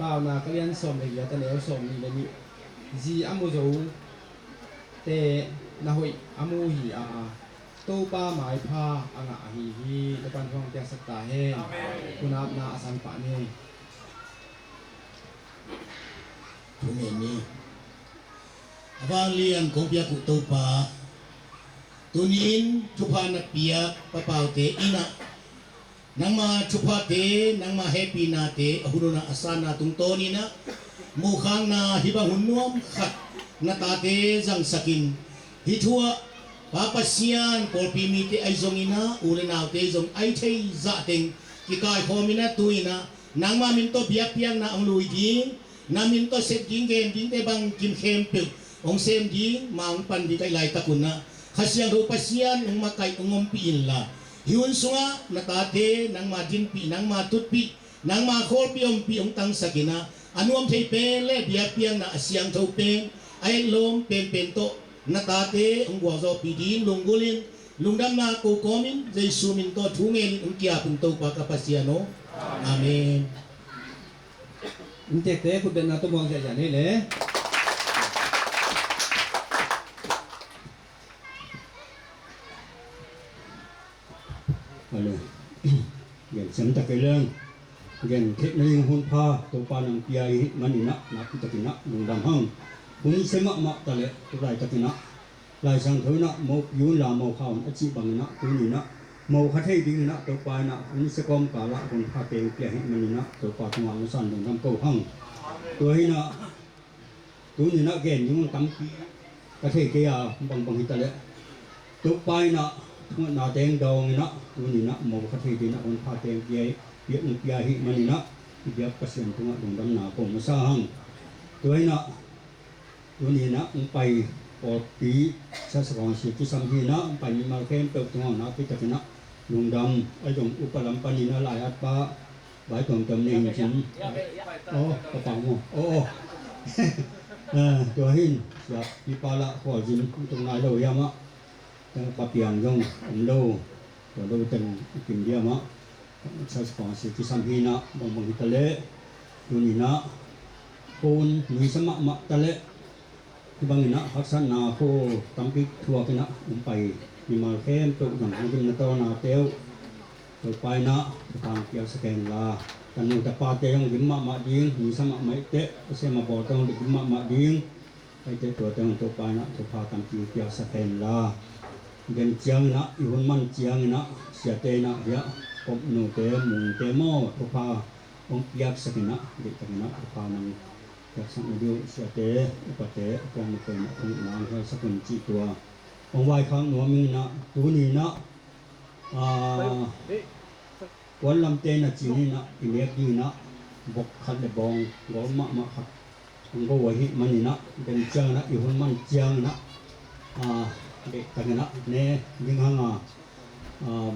Paunak a lian sawm le giat, a neu sawmnih le nih. Zi a mu zo te na hoih a mu hi a, Topa maipha a ngah ahi hi. Topa'n thupha piaksak ta hen. Amen. Hun apna a san pah ni. Thumen ni. A vanglian kong piak uh Topa, tuni-in thupha na piak papaute in ah, nangma thuphate, nangma hehpihnate a hun hun ah a sanna tungtawnin ah, muhkhakna hih bang hun nuam khat na tate zangsakin, hih thu ah Pa Pasian, pawlpi mite ahi zongin ah, u le naute zong ahi thei zahteng kikaikhawmin ah, tu-in ah nangma min tawh biakpiakna hong lui ding, na min tawh sep ding, gen dingte bangkim khempeuh hong sem ding, ma hong pan ding ka hih laitak un ah, Kha Siangtho Pasian hong makaih, hong ompih inla, hih hun sungah na tate nangma dinpih, nangma tutpih, nangma khawlpih, ompih, hong tangsakin ah, a nuam thei pen le biakpiakna a siangtho pen, a etlawm penpen tawh na tate hong gualzawhpih ding lunggulhin, lungdamna ko kawmin Jesu min tawh thu ngenin hong ki-ap ung, Topa ka Pasian aw. Amen. Inntekte khutbetna tawh muang ziahziah ni le. Ale. Gen siam ta kei leng. Gen theihna ding hun pha Topa nang pia ahih manin ah, nakpi takin ah lungdam hang. Hun sia mahmah ta leh, tu laitakin ah Lai Siangtho in ah, mo pi unla mo kha un a cih bangin ah, tuni-in ah mo kha thei dingin ah Topa in ah hun sia kawmkal ah hun pha teng pia ahih manin ah, Topa tungah masa-in lungdam ko hang. Tua hi-in ah, tuni-in ah gen ding hun tampi ka thei kei a, bangbang hi ta leh, Topa in ah thungetna teng dawngin ah, tuni-in ah mo kha thei dingin ah hun pha teng pia, pia, pia ahih manin ah, i biak Pasian tungah lungdamna ko masa hang. Tua hi-in ah, tuni-in ah hong pai pawlpi, siasakawng sia kisam hi-in ah hong pai mimal khempeuh tungah nakpi takin ah lungdam. Ahi zong upa lam panin ah lai-atpa vai tuamtuam nei hi cin. Aw, ka pau maw? Aw, aw. Ah, tua hi-in siapipa lah khualzin hong tung nai lo hiam ah, ka piang zong om lo. Tua lo teng i kim diam ah, siasakawng sia kisam hi-in ah, bangbang hi ta leh, tuni-in ah phone ni sa mahmah ta leh, hih bangin ah haksatna kho tampi thuakin ah hong pai mimal khempeuh zong hong gimna tawnate uh Topa in ah thupha piaksak hen la, tanu tapate hong gim mahmah ding, ni sa mahmah hi teh, a sem a bawlte hong gim mahmah ding. Ahi teh tuate hong Topa in ah thupha tampi piaksak hen la. Gen ciangin ah, i hun man ciangin ah, siate in ah hiah, Kop nute, Mungte maw, thupha hong piaksak in ah, deihtakin ah thupha nang piaksak na ding uh, siate, upate, a kuamah pen ah, hong nang hiaisak un cih tua hong vaikhak nuam ing in ah, tuni-in ah, ah, Puan lamte na cin in ah, i nek dingin ah, bok khat le bawng gol mahmah khat hong go ahih manin ah, den ciangin ah, i hun man ciangin ah, ah, deihtakin ah ne ding hang a, ah,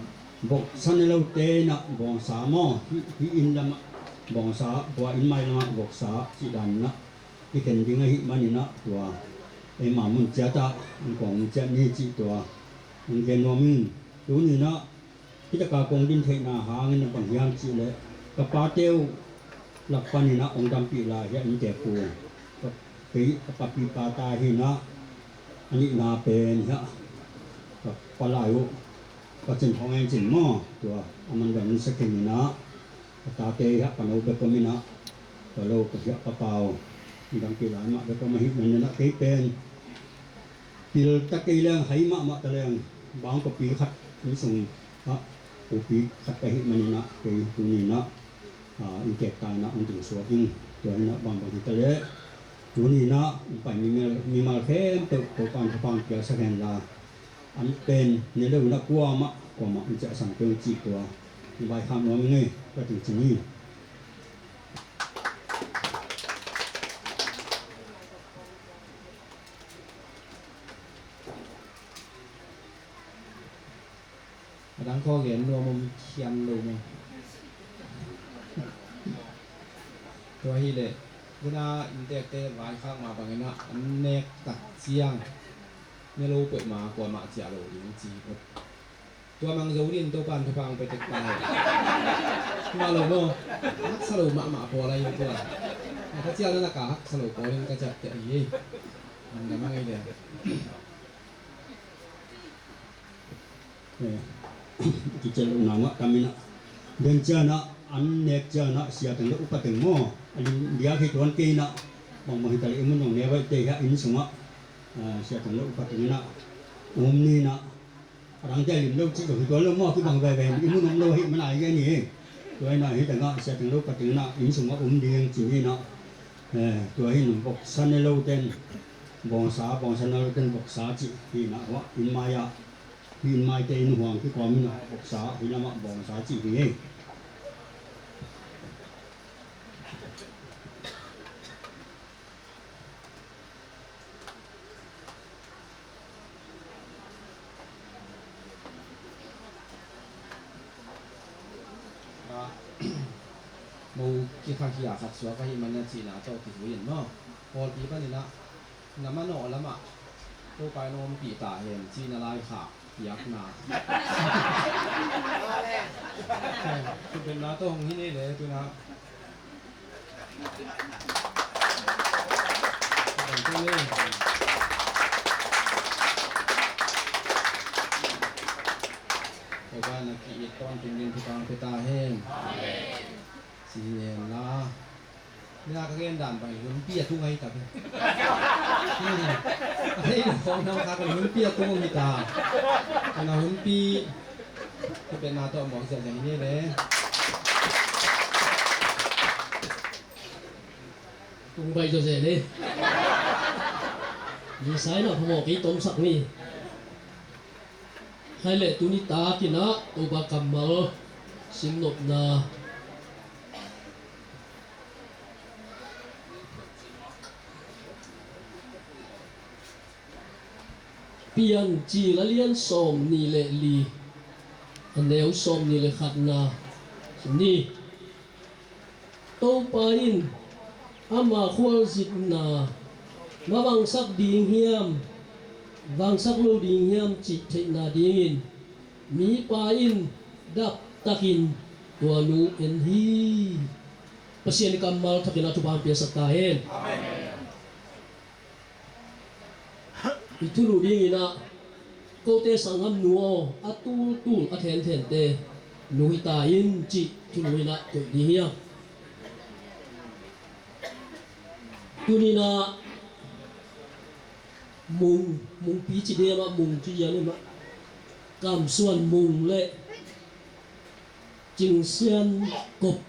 boksa ne lote in ah, bawngsa maw, hih, hih inn lamah bawngsa, tua inn mai lamah boksa cih dan in ah kikhen ding ahih manin ah, tua eima mun ciat ah hong kawng ciat ni cih tua hong gen nuam ing. Tuni-in ah, hih taka kong din theihna hangin a bang hiam cih leh, ka pate uh lak panin ah hong dampih lai hiah inntek uh. Ka, kei ka papipa ta hi-in ah, a nihna pen hiah ka palai uh, ka cin khong en cin maw, tua a man dang in sa khin in ah, ka tate hiah ka no bek om in ah, ka lo ka hiah ka pau hong dampih lai mah bek om ahih manin ah, kei pen Pil ta kei leng, hai mahmah ta leng, bangkawpi khat inn sung ah kawpi khat ka hih manin ah kei tuni in ah, ah, i kek ta in ah hong tung suak ing. Tua in ah bangbang hi ta leh tuni in ah hong pai mimal, mimal khempeuh Topa'n thupha hong piaksak hen la, an pen ne lo in ah kuamah kuamah hong ciahsan kei un cih tua hong vaikhak nuam ing ei. Ka tun ci ni. A dang khawng gen nuam om khian lo maw? Tua hileh tuna inntekte vaikhak mah bangin ah an nek tak ciang ne lo peuhmah kuamah ciah lo ding ci hi phot. Tua mang zo dingin Topa'n thupha hong pia tek ta hi. Mah lo maw? Haksa lo mahmah pawl ahi tua. Ka cial na ka haksa lo pawl in ka ciapteh ahi hi. Mang na mang ei le. Eh, kicial lo na mah tam in ah, den ciang ah, an nek ciang ah, sia teng le upa teng maw, a lim diak hi tuan kei in ah, bangbang hi ta leh i mun zong ne vai te hi a, inn sung ah, ah, sia teng le upa teng in ah um ni in ah, a dang te a lim lo cih zong hi tuan lo maw, kibang veve in i mun om lo ahih man a i gen hi. Tua in ah hih teng ah, sia teng le upa teng in ah inn sung ah um ding ci ni in ah, eh, tua hi in voksa ne lo ten bawngsa, bawngsa ne lo ten voksa cih hi in ah, hua inn mai ah, hih inn maite in huang kikawm in ah voksa, hih lamah bawngsa cih hi ei. Ah, mo kikhakhia khat suak ahih manin ah cihna tawh kizui in maw? Pawlpi panin ah na manawh lamah Topa in hong ompih ta hen cihna laikhak piakna. Thupitna tawh hong hi ni le tuna. Topa na ki-it tawntung ding thupha hong pia ta hen. Ci hi hen la. Nia ka gen dan bang hunpi a tung ahi tak hi. A thei lo khawng na kha ka hunpi a tung ahi ta. Ka na hunpi. Ka pen na tawh mawk ziahziah hi ni le. Tung baih zawzen e. Ni sai na phamawh kei tomsak ni. Hai leh tuni takin ah Topa kammal simnopna. Piancil a lian sawm nih le li, a neu sawm nih le khatna. Ni. Topa in ama khualzinna na vangsak ding hiam, vangsak lo ding hiam cih theihna dingin mipa in daptakin tua nu en hi. Pasian i kammal thakin a thupha hong piasak ta hen. Amen. I thulu dingin ah kote sanggam nu aw, a tultul a thenthente nu hi ta in cih thulu in ah koih ding hi a. Tuni in ah Mung, Mungpi ci ding a mah, Mung ci zian a mah, Kamsuan Mung le Cingsian Kop,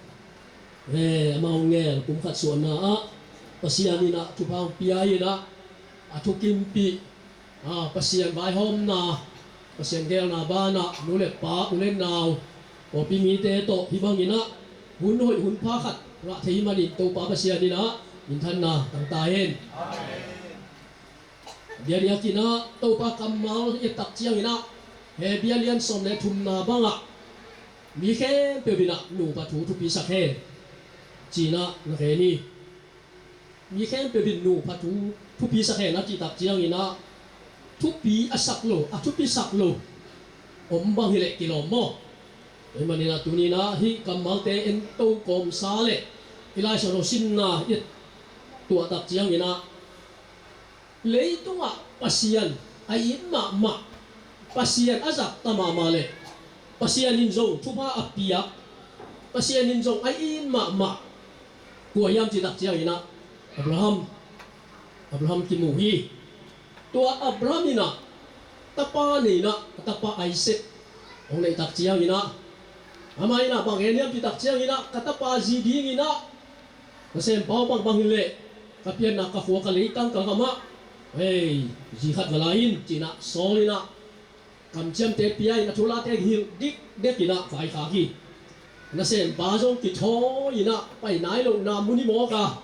he, amau ngel kum khat suahna ah Pasian in ah thupha hong pia in ah, a thukimpih, a, Pasian vaihawmna, Pasian geelna banah nu le pa, u le nau, pawlpi mite tawh hih bangin ah hun hoih hun pha khat ngah thei manin Topa Pasian in ah minthanna tang ta hen. Amen. Bia diakin ah Topa kammal i et tak ciangin ah, he bia lian sawm le thumna bangah mi khempeuh in ah nupa thu thupisak hen ci-in ah na khen hi. Mi khempeuh in nupa thu thupisak hen a cih tak ciangin ah thupi a sak lo, a thupisak lo om bang hi leh kilawm maw? Tua ahih manin ah tuni in ah hih kammalte en to kawmsa le i Lai Siangtho simna i et tuah tak ciangin ah leitungah Pasian a it mahmah, Pasian a zahtak mahmah le Pasian in zong thupha a piak, Pasian in zong a it mahmah kua hiam cih tak ciangin ah Abraham, Abraham kimu hi. Tua Abraham in ah tapa nei in ah, a tapa Isaac hong neih tak ciangin ah, amah in ah bang gen hiam cih tak ciangin ah, ka tapa zi dingin ah nasem pau bangbang hi leh ka pianna, ka khua, ka leitang, ka gam ah, hei, zi khat va la in, ci-in ah sawl in ah, kamciamte pia in, a thu late hilh dikdek in ah vaikhak hi. Nasempa zong kithawi in ah, pai nai lohna mun hi mawk a,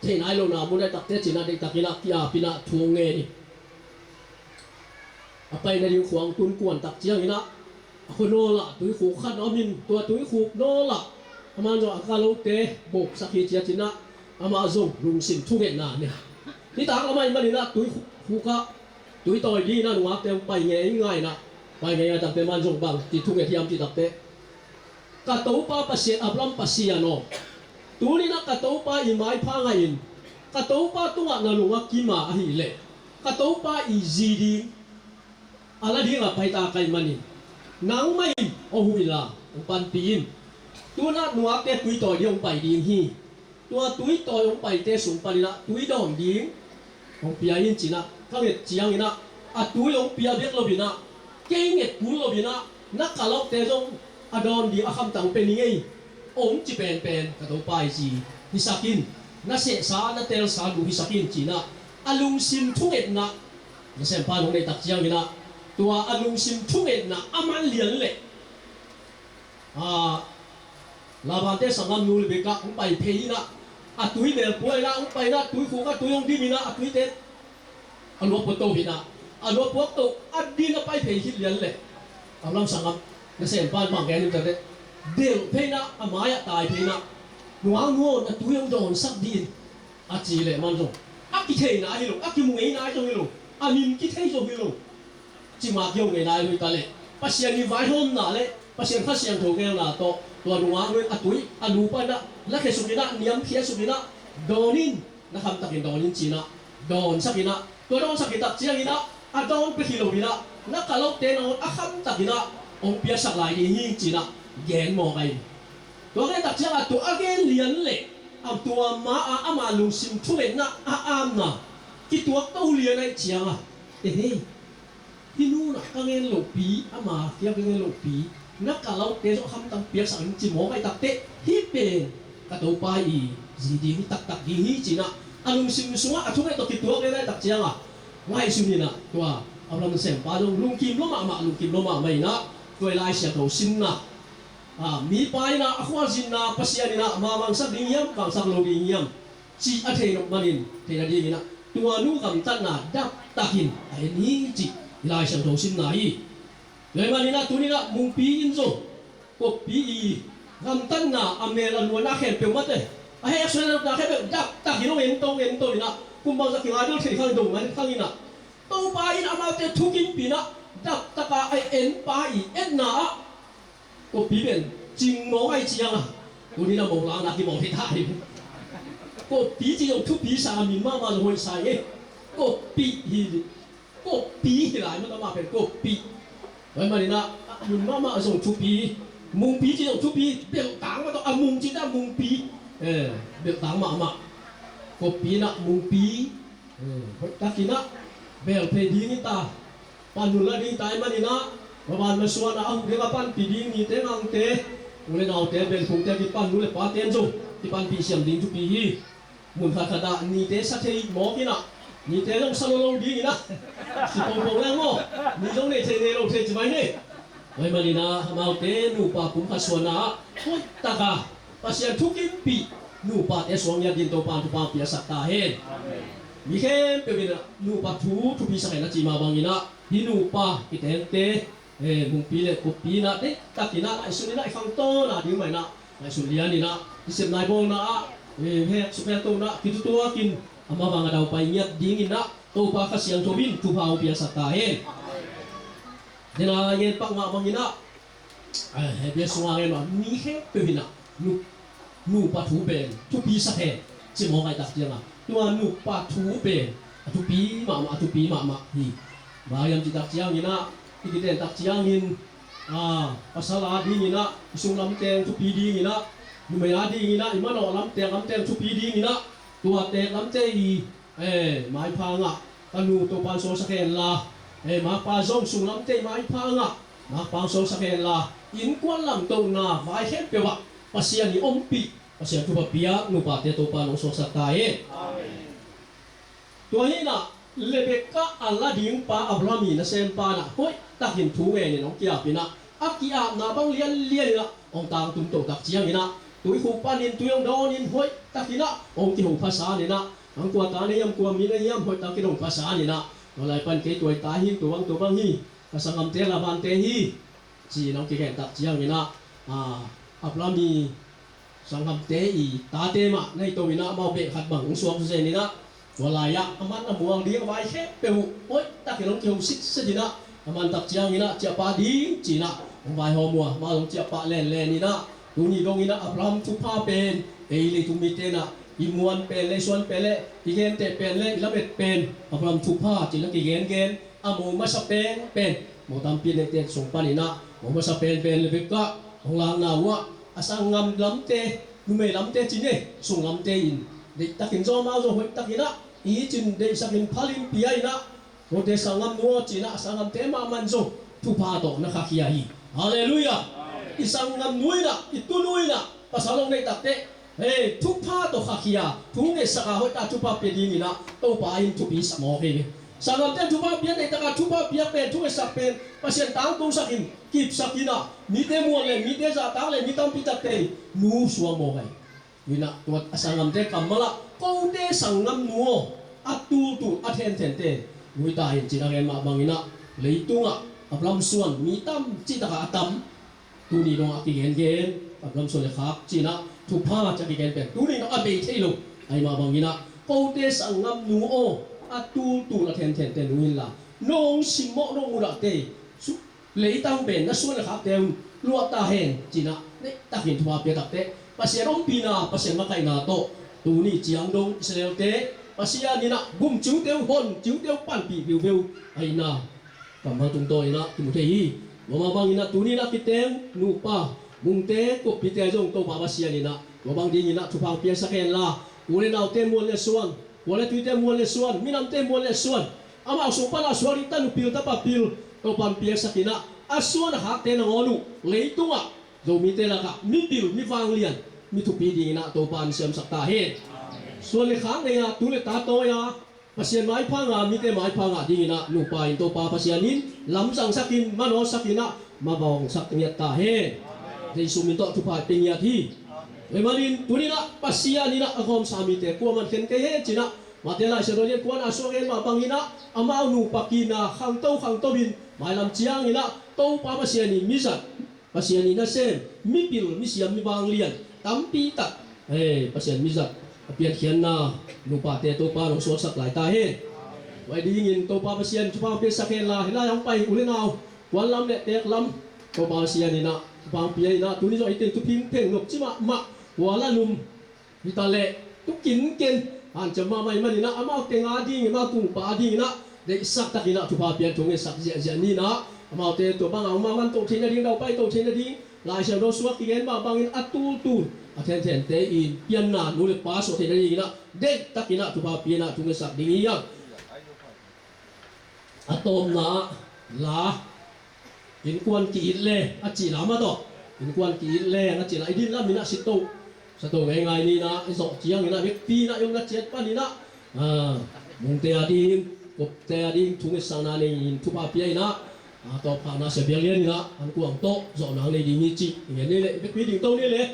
theih nai lohna mun ahih takteh ci-in ah, deihtakin ah ki-ap in ah thu hong ngen hi. A pai nading khua hong tun kuan tak ciangin ah, a khua nawl ah tuikhuk khat om in, tua tuikhuk nawl ah aman zong a galote bawksak hi, ci-a ci-in ah, amah zong lungsim thungetna nei. Nitak lam ahih manin ah tuikhuk ah tui tawi dingin ah nungakte hong pai ngeingai in ah, pai ngeingai takteh aman zong bang ci thunget hiam cih takteh, ka Topa Pasian, Abraham Pasian aw, tuni-in ah ka Topa i maipha ngah in, ka Topa tungah na lung a kim a ahih leh, ka Topa i zi ding a la ding a pai ta ka hih manin, nangmah in hong huh inla, hong panpih in. Tu-in ah nungakte tui tawi ding hong pai ding hi. Tua tui tawi hong paite sung panin ah tui dawn ding hong pia in, ci-in ah ka nget ciangin ah, a tui hong pia bek lo-in ah, kei nget kul lo-in ah, na kalokte zong a dawn ding a khamtang pe ning ei, hong ci penpen, ka Topa i zi hisak in, na sehsa, na telsa nu hisak in, ci-in ah a lungsim thungetna nasempa in hong neih tak ciangin ah, tua a lungsim thungetna a man lian leh, a, Laban-te sanggamnu Rebekah hong pai phei in ah, a tui mel pua in ah hong pai in ah, tuikhuk ah tui hong dim in ah, a tuite a lua puak to hi in ah, a lua puak to, a din a pai phei khit lian leh, Abraham sanggam, nasempa in bang gen hiam cih takteh, delh phei in ah, a mai-ah tai phei in ah, nungaknu aw, na tui hong dawnsak dih in, a cih leh aman zong a kitheihna hi lo, a kimu ngeina zong hi lo, a min kithei zong hi lo, cima kiho ngeina hi lo hi ta leh, Pasian i vaihawmna leh Pasian Kha Siangtho geelna tawh tua nungaknu in a tui a nupa in ah lakhia suk in ah, niamkhia suk in ah, dawn in, na khamtakin dawn in, ci-in ah dawnsak in ah, tua dawnsak khit tak ciangin ah, a dawn pek hi lo-in ah, na kalokte nangawn a khamtakin ah hong piaksak lai ding hi, ci-in ah gen mawk ahi. Tua gen tak ciangah tua a gen lian leh, a tua ma-ah ama lungsim thungetna a amna kituak to lian ahih ciangah, e hei, hih nu in ah ka gen lohpi, ama kiang ka gen lohpi, na kalokte zong a khamtang piaksak in, ci mawk ahih takteh, hih pen ka Topa i zi ding hi, taktak ding hi, ci-in ah a lungsim sungah a thunget tawh kituak lian ahih tak ciangah, ngaihsun in ah, tua Abraham nasempa zong lungkim lua mahmah, lungkim lua mahmah in ah, tua i Lai Siangtho simna, a, mipa in ah a khualzinna Pasian in ah ma vangsak ding hiam, vangsak lo ding hiam, cih a thei nop manin, thei nadingin ah, tua nu gamtatna daptakin a en hi, cih i Lai Siangtho simna hi. Tua ahih manin ah tuni-in ah Mungpi in zong, Koppi i gamtatna, a mel a luanna khempeuh mate, a hehsuahna khempeuh daptakin hong en to, en to in ah, kum bangzah kinga ding thei khang, dong ngai khang in ah, Topa in amaute thukimpi in ah daptak a a en pa i etna ah, Koppi pen cing mawk ahih ciangah, tuni-in a mawk lakna kimawk hi ta hi. Koppi cih zong thupi sa, a min mahmah zong hoih sa hi. Koppi hi, Koppi hi lai mah, amah pen Koppi. Tua ahih manin ah, a min mahmah zong thupi, Mungpi cih zong thupi, belhtang mah tawh, a Mung cih teh a Mungpi, eh, belhtang mahmah. Koppi in ah Mungpi, eh, hoihtakin ah bel phei ding hi ta. Panmun la ding hi ta ahih manin ah, maban masuan ah a huh ding a panpih ding nite, ngangte, u le naute, belphungte, kipan, nu le pate in zong kipanpih siam ding thupi hi. Mun khatkhat ah nite sa thei mawk in ah, nite zong sa lo lo ding in ah, si pongpong leng maw, ni zong nei thei, nei lo thei ci mai ni. Tua ahih manin ah amaute nupa kum khat suahna ah hoihtak a Pasian thukimpih nupate suang ngiat dingin Topa'n thupha piaksak ta hen. Mi khempeuh in ah nupa thu thupi sak hen a ci mah bangin ah, hih nupa kitengte, eh, Mungpi le Koppi in ah deihtakin ah ngaihsun in ah, i khangtawn a ding mah in ah ngaihsun lian in ah, i sepna i bawlna ah, eh, hek suk hek tona ah kitutuakin, amah bang a daupai ngiat dingin ah Topa Kha Siangtho in thupha hong piaksak ta hen. Dena ngen pak mah bangin ah, eh, hih bia sungah ngen mah, mi khempeuh in ah nu, nupa thu pen thupi sak hen ci mawk ahih tak ciangah, tua nupa thu pen a thupi mahmah, a thupi mahmah hi. Bang hiam cih tak ciangin ah, i kiten tak ciangin, ah, pasal a dingin ah i sung lamteng thupi dingin ah, numei a dingin ah i manawh lamteng, lamteng thupi dingin ah, tua teng lamteng i, eh, maipha ngah A nu Topa'n suaksak hen la, eh, makpa zong sunglamteh maipha ngah, makpa hong suaksak hen la, innkuan lamtohna vai khempeuh ah Pasian i ompih, Pasian thupha piak nupate Topa'n hong suaksak ta hen. Amen. Tua hi inah, Rebekah a la ding pa Abraham i nasempa inah hoihtakin thu ngenin hong ki-ap inah, a ki-apna bang lianlian inah hong tangtung tohtak ciang inah, tuikhuk panin tui hong dawnin hoihtak inah hong kihopha san inah, hong kua ta na hiam, kua mi na hiam, hoihtak in hong pha san inah, tua lai pan kei tua i ta hi, tua bang tua bang hi, ka sanggamte Laban te hi, ci-in hong kigentak ciang inah, ah, Abraham i sanggamte i tate mah na hi to inah, amau beh khat bang hong suak zen inah, tua lai-ah aman a mual ding a vai khempeuh uh hoihtakin hong kiho sitset inah, a man tak ciang inah ciahpah ding ci inah hong vaihawm uh a, amau zong ciahpah lenlen inah, tuni dong inah Abraham thupha pen ei leitung mite inah i muan pen le i suan pen le i genteh pen le i lamet pen Abraham thupha ci inah kigengen, a mo masa penpen, mo tampi neihte sung pan inah mo masa penpen Rebekah hong lakna uh ah, a sanggam lamte, numei lamte ci ni, sunglamte in deihtakin zong, amau zong hoihtak inah i cin deihsakin phalin pia inah, kote sanggamnu aw ci inah a sanggamte mahmah in zong thupha tawh na khakhia hi. Halleluiah. I sanggamnu inah, i tunu inah pasal hong neih takteh, hei, thupha tawh khakhia, thu ngetsak a hoihtak thupha pia ding inah Topa in thupi sa mawk hi. Sanggamte thupha pia, neihtak a thupha pia pen, thu ngetsak pen Pasian tangtungsak in, kipsak inah, mite muan le mite zahtak le mi tampi takte nu suak mawk hi. Inah tua a sanggamte kammal ah, kote sanggamnu aw, a tultul a thenthente nui ta in ci inah gen mah bang inah, leitungah Abraham suan mi tam cihtak a a tam, tuni dong a kigengen Abraham suan le khak ci inah thupha ci a kigen pen tuni dong a bei thei lo. Ahi mah bang inah kote sanggamnu aw, a tultul a thenthente nui inla, nong simmawh nong mudah te, su- leitang pen na suan le khakte un luah ta hen ci inah deihtakin thupha pia takteh, Pasian ompihna, Pasian makaihna tawh tuni ciang dong Israel-te Pasian inah gum ciute uh, hon ciute uh panpih viuveu ahihna kammal tungtawn inah kimu thei hi. Tua mah bang inah tuni inah kiteng nupa, mungte, kuppite zong Topa Pasian inah tua bang ding inah thupha hong piaksak hen la, u le naute muan le suan, khua le tuite muan le suan, minamte muan le suan, amau sung pan a suak ding tanu pil, tapa pil Topa'n piaksak inah, a suan a khakte nangawn uh leitungah Zomite lakah mipil, mi vanglian, mi thupi ding inah Topa'n siamsak ta hen. Suan le khak nei a, tu le ta tawi a, Pasian maipha ngah, mite maipha ngah ding inah nupa in Topa Pasian in lamzangsak in, manawsak inah, mavawngsak ngiat ta hen. Jesu min tawh thupha pia ngiat hi. Tua ahih manin tuni inah Pasian inah a gawmsa mite kuaman khen kei hen ci inah, Mate Lai Siangtho lian kuana suak gen mah bang inah, amau nupa kihna khangto khangto in mailam ciang inah Topa Pasian i mizat, Pasian i nasem, mipil, misiam, mi vanglian tampi tak, eh, Pasian mizat a piankhiatna nupate Topa'n hong suaksak lai ta hen. Tua dingin Topa Pasian thupha hong piaksak hen la, hih lai hong pai u le nau, kuan lam le teek lam, Topa Pasian inah thupha hong pia inah, tuni zong eite thuphing pheng nop ci mahmah, kuala lum hi ta leh, tu kinken hanciam mahmah ahih man inah, amau teng a ding, amau tungpa a ding inah deihsak tak inah thupha pian thu ngetsak ziahziah ni inah, amaute tua bang a hong mangman to theihna ding, daupai to theihna ding, Lai Siangtho suak kigen mah bangin a tultul a thenthente in pianna nu le pa suak theihna ding inah deihtak inah thupha pia inah thu ngetsak ding hi hang. A tawpna ah la, innkuan ki-it leng a cih la mah tawh, innkuan ki-it leng a cih la, i din lam inah si to, sa to ngeingai ni inah, i zawh ciang inah, vekpi inah i omna ciat pan inah, ah, mungte a ding, kuppite a ding thu ngetsakna nei in thupha pia inah, ah, tawpkhakna Sia Biak Lian inah an kuang tawh zawh nang nei ding hi cih i ngen ni leh, i vekpi ding to ni leh.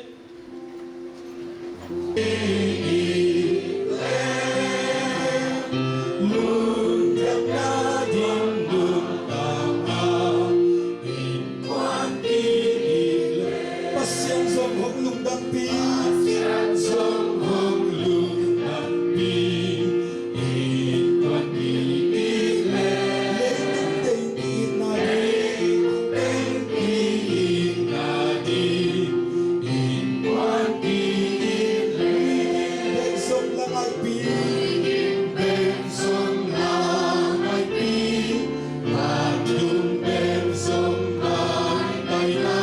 Pasian zong hong lungdampi. Pasian zong hong lungdampi. Innkuan ki-it leng, leitung teng ki-itna ding, leitung teng ki-itna ding, innkuan ki-it leng, bek zong la ngaipi, bek zong la ngaipi, ladung bek zong maitai la,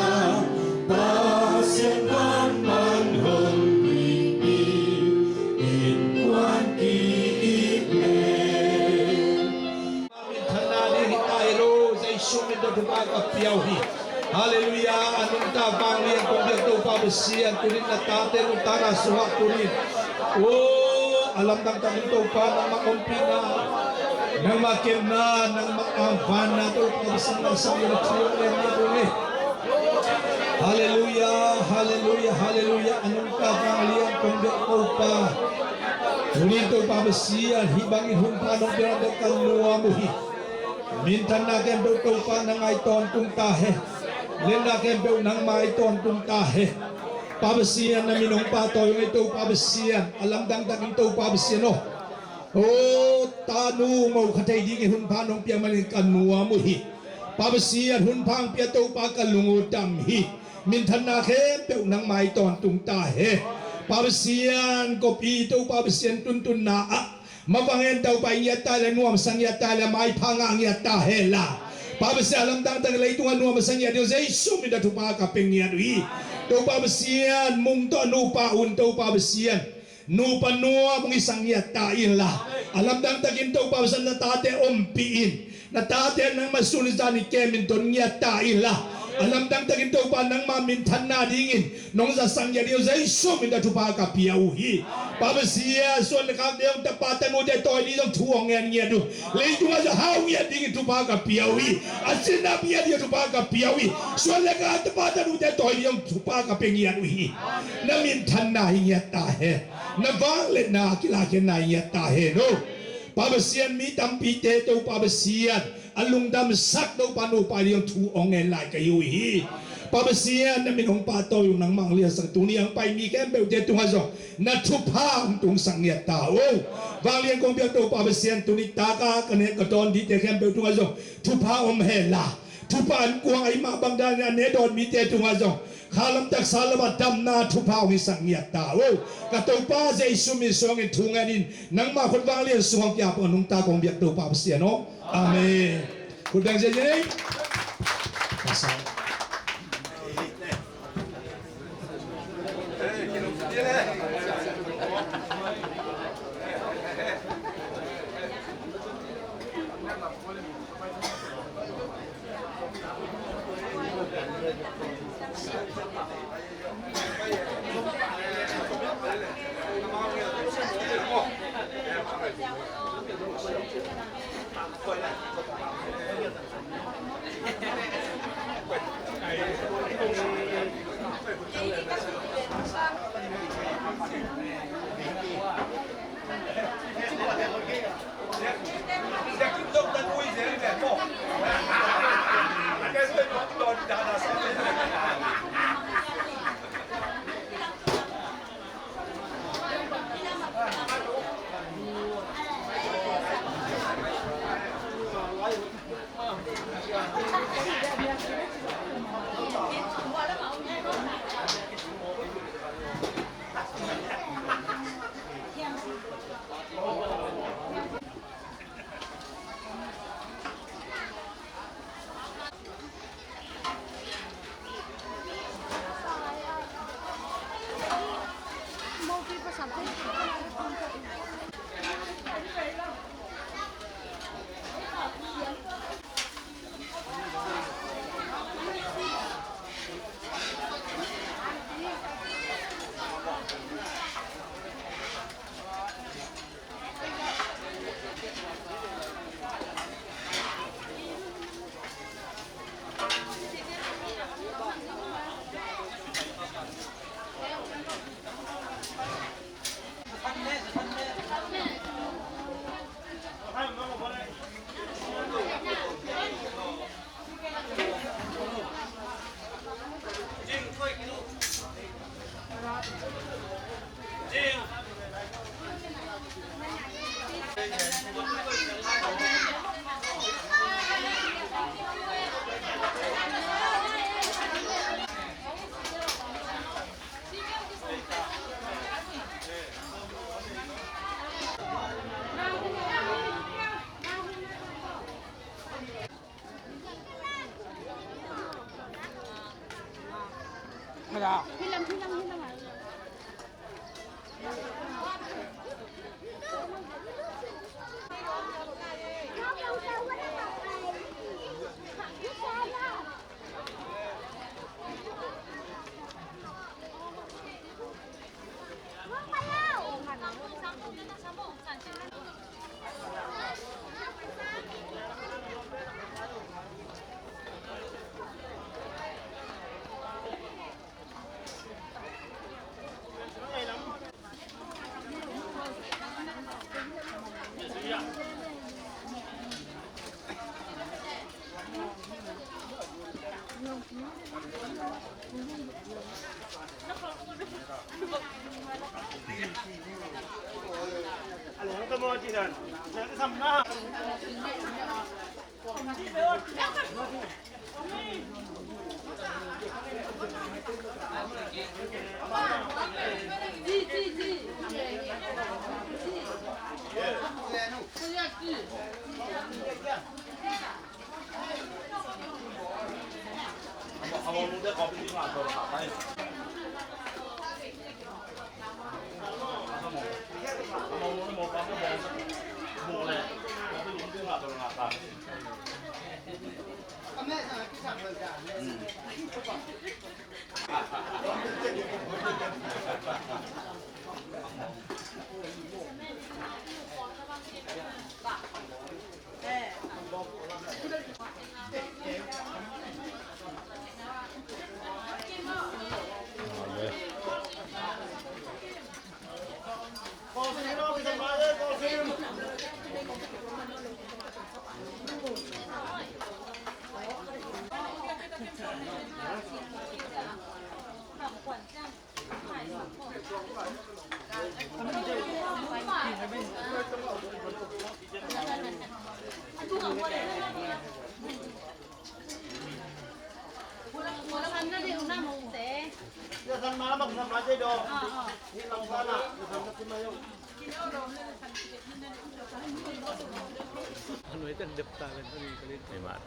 Pasian van man hong pipi, innkuan ki ka pia uh hi. Halleluiah. A nungta vanglian kong biak Topa Pasian, tuni-in na tate nuntakna sungah tuni-in, o, a lamdang takin Topa nangmah ompihna, nangmah kepna, nangmah a vanna Topa Pasian na sang in a thu hong ngen na ding hi. Halleluiah, halleluiah, halleluiah. A nungta vanglian kong biak Topa, tuni-in Topa Pasian, hih bangin hun pha nong pia nate ka nuam uh hi. Minthanna khempeuh Topa nangmah ahi tawntung ta hen. Lianna khempeuh nangmah ahi tawntung ta hen. Pa Pasian, na min hong pahtawi ung ei Topa Pasian, a lamdang takin Topa Pasian aw. O, tanu mo kha thei dingin hun pha nong piak manin ka nuam uh hi. Pa Pasian, hun pha hong pia Topa ka lung uh dam hi. Minthanna khempeuh nangmah ahi tawntung ta hen. Pa Pasian, kop i Topa Pasian tuntunna ah mavang en Topa i ngiat ta leh, nuamsa ngiat ta leh, maipha ngah ngiat ta hen la. Pa Pasian, a lamdang takin leitungah nuamsa ngiat ding Jesu min tawh thupha ka pia ngiat uh hi. Topa Pasian, mung tawh nupa un Topa Pasian, nupa nuam hong hisak ngiat ta in la. A lamdang takin Topa Pasian, na tate ompih in. Na tate nangmah sun zan in kem in don ngiat ta in la. A lamdang takin Topa nangmah minthanna dingin nong zatsak ngiat ding Jesu min tawh thupha ka pia uh hi. Pa Pasian, suan le khak ding tapa tanute tawi ding zong thu hong ngen ngiat uh. Leitungah zong hau ngiat dingin thupha ka pia uh hi. A sinna ngiat dingin thupha ka pia uh hi. Suan le khak tapa tanute tawi ding zong thupha ka pia ngiat uh hi. Na minthanna hi ngiat ta hen. Na vangliatna kilakhenna hi ngiat ta hen aw. Pa Pasian, mi tampite Topa Pasian, a lungdamsak Topa nupa ding thu hong ngen lai ka hi uh hi. Pa Pasian, na min hong pahtawi ung, nangmah hong liansak. Tuni a hong pai mi khempeuhte tungah zong na thupha hong tungsak ngiat ta o. Vanglian kong biak Topa Pasian, tuni taka ka nek ka dawn dingte khempeuh tungah zong thupha om hen la. Thupha an kuang ahih mah bang danin a ne dawn mite tungah zong kha lam taksa lamah damna thupha hong hisak ngiat ta o. Ka Topa Jesu min suangin thu ngen in, nangmah khut vanglian sungah hong kiap ung, a nungta kong biak Topa Pasian aw. Amen. Khut beng ziazia ni.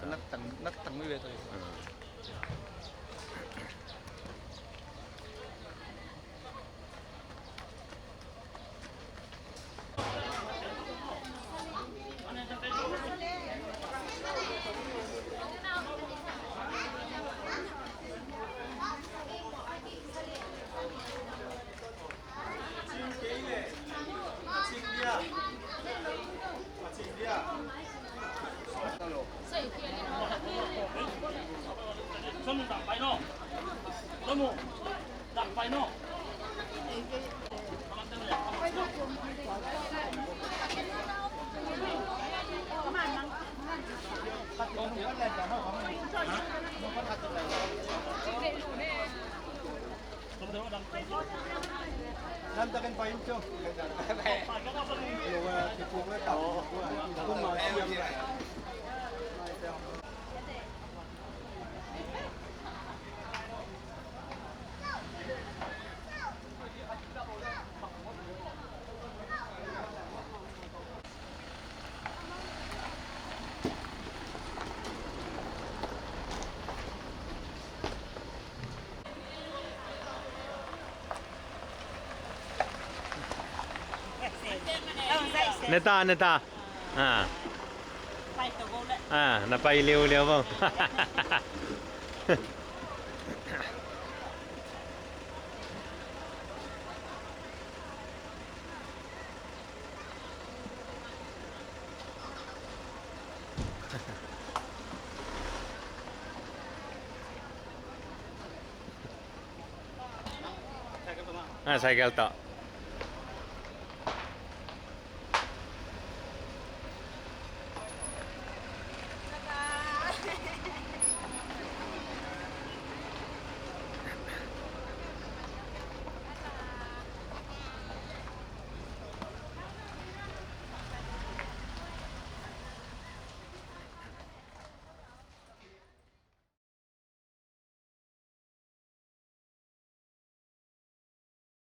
Nattang, nattang mi ve to. Neta, neta. Ah. Ah, na pai liuliau vo. Ah, cycle tawh.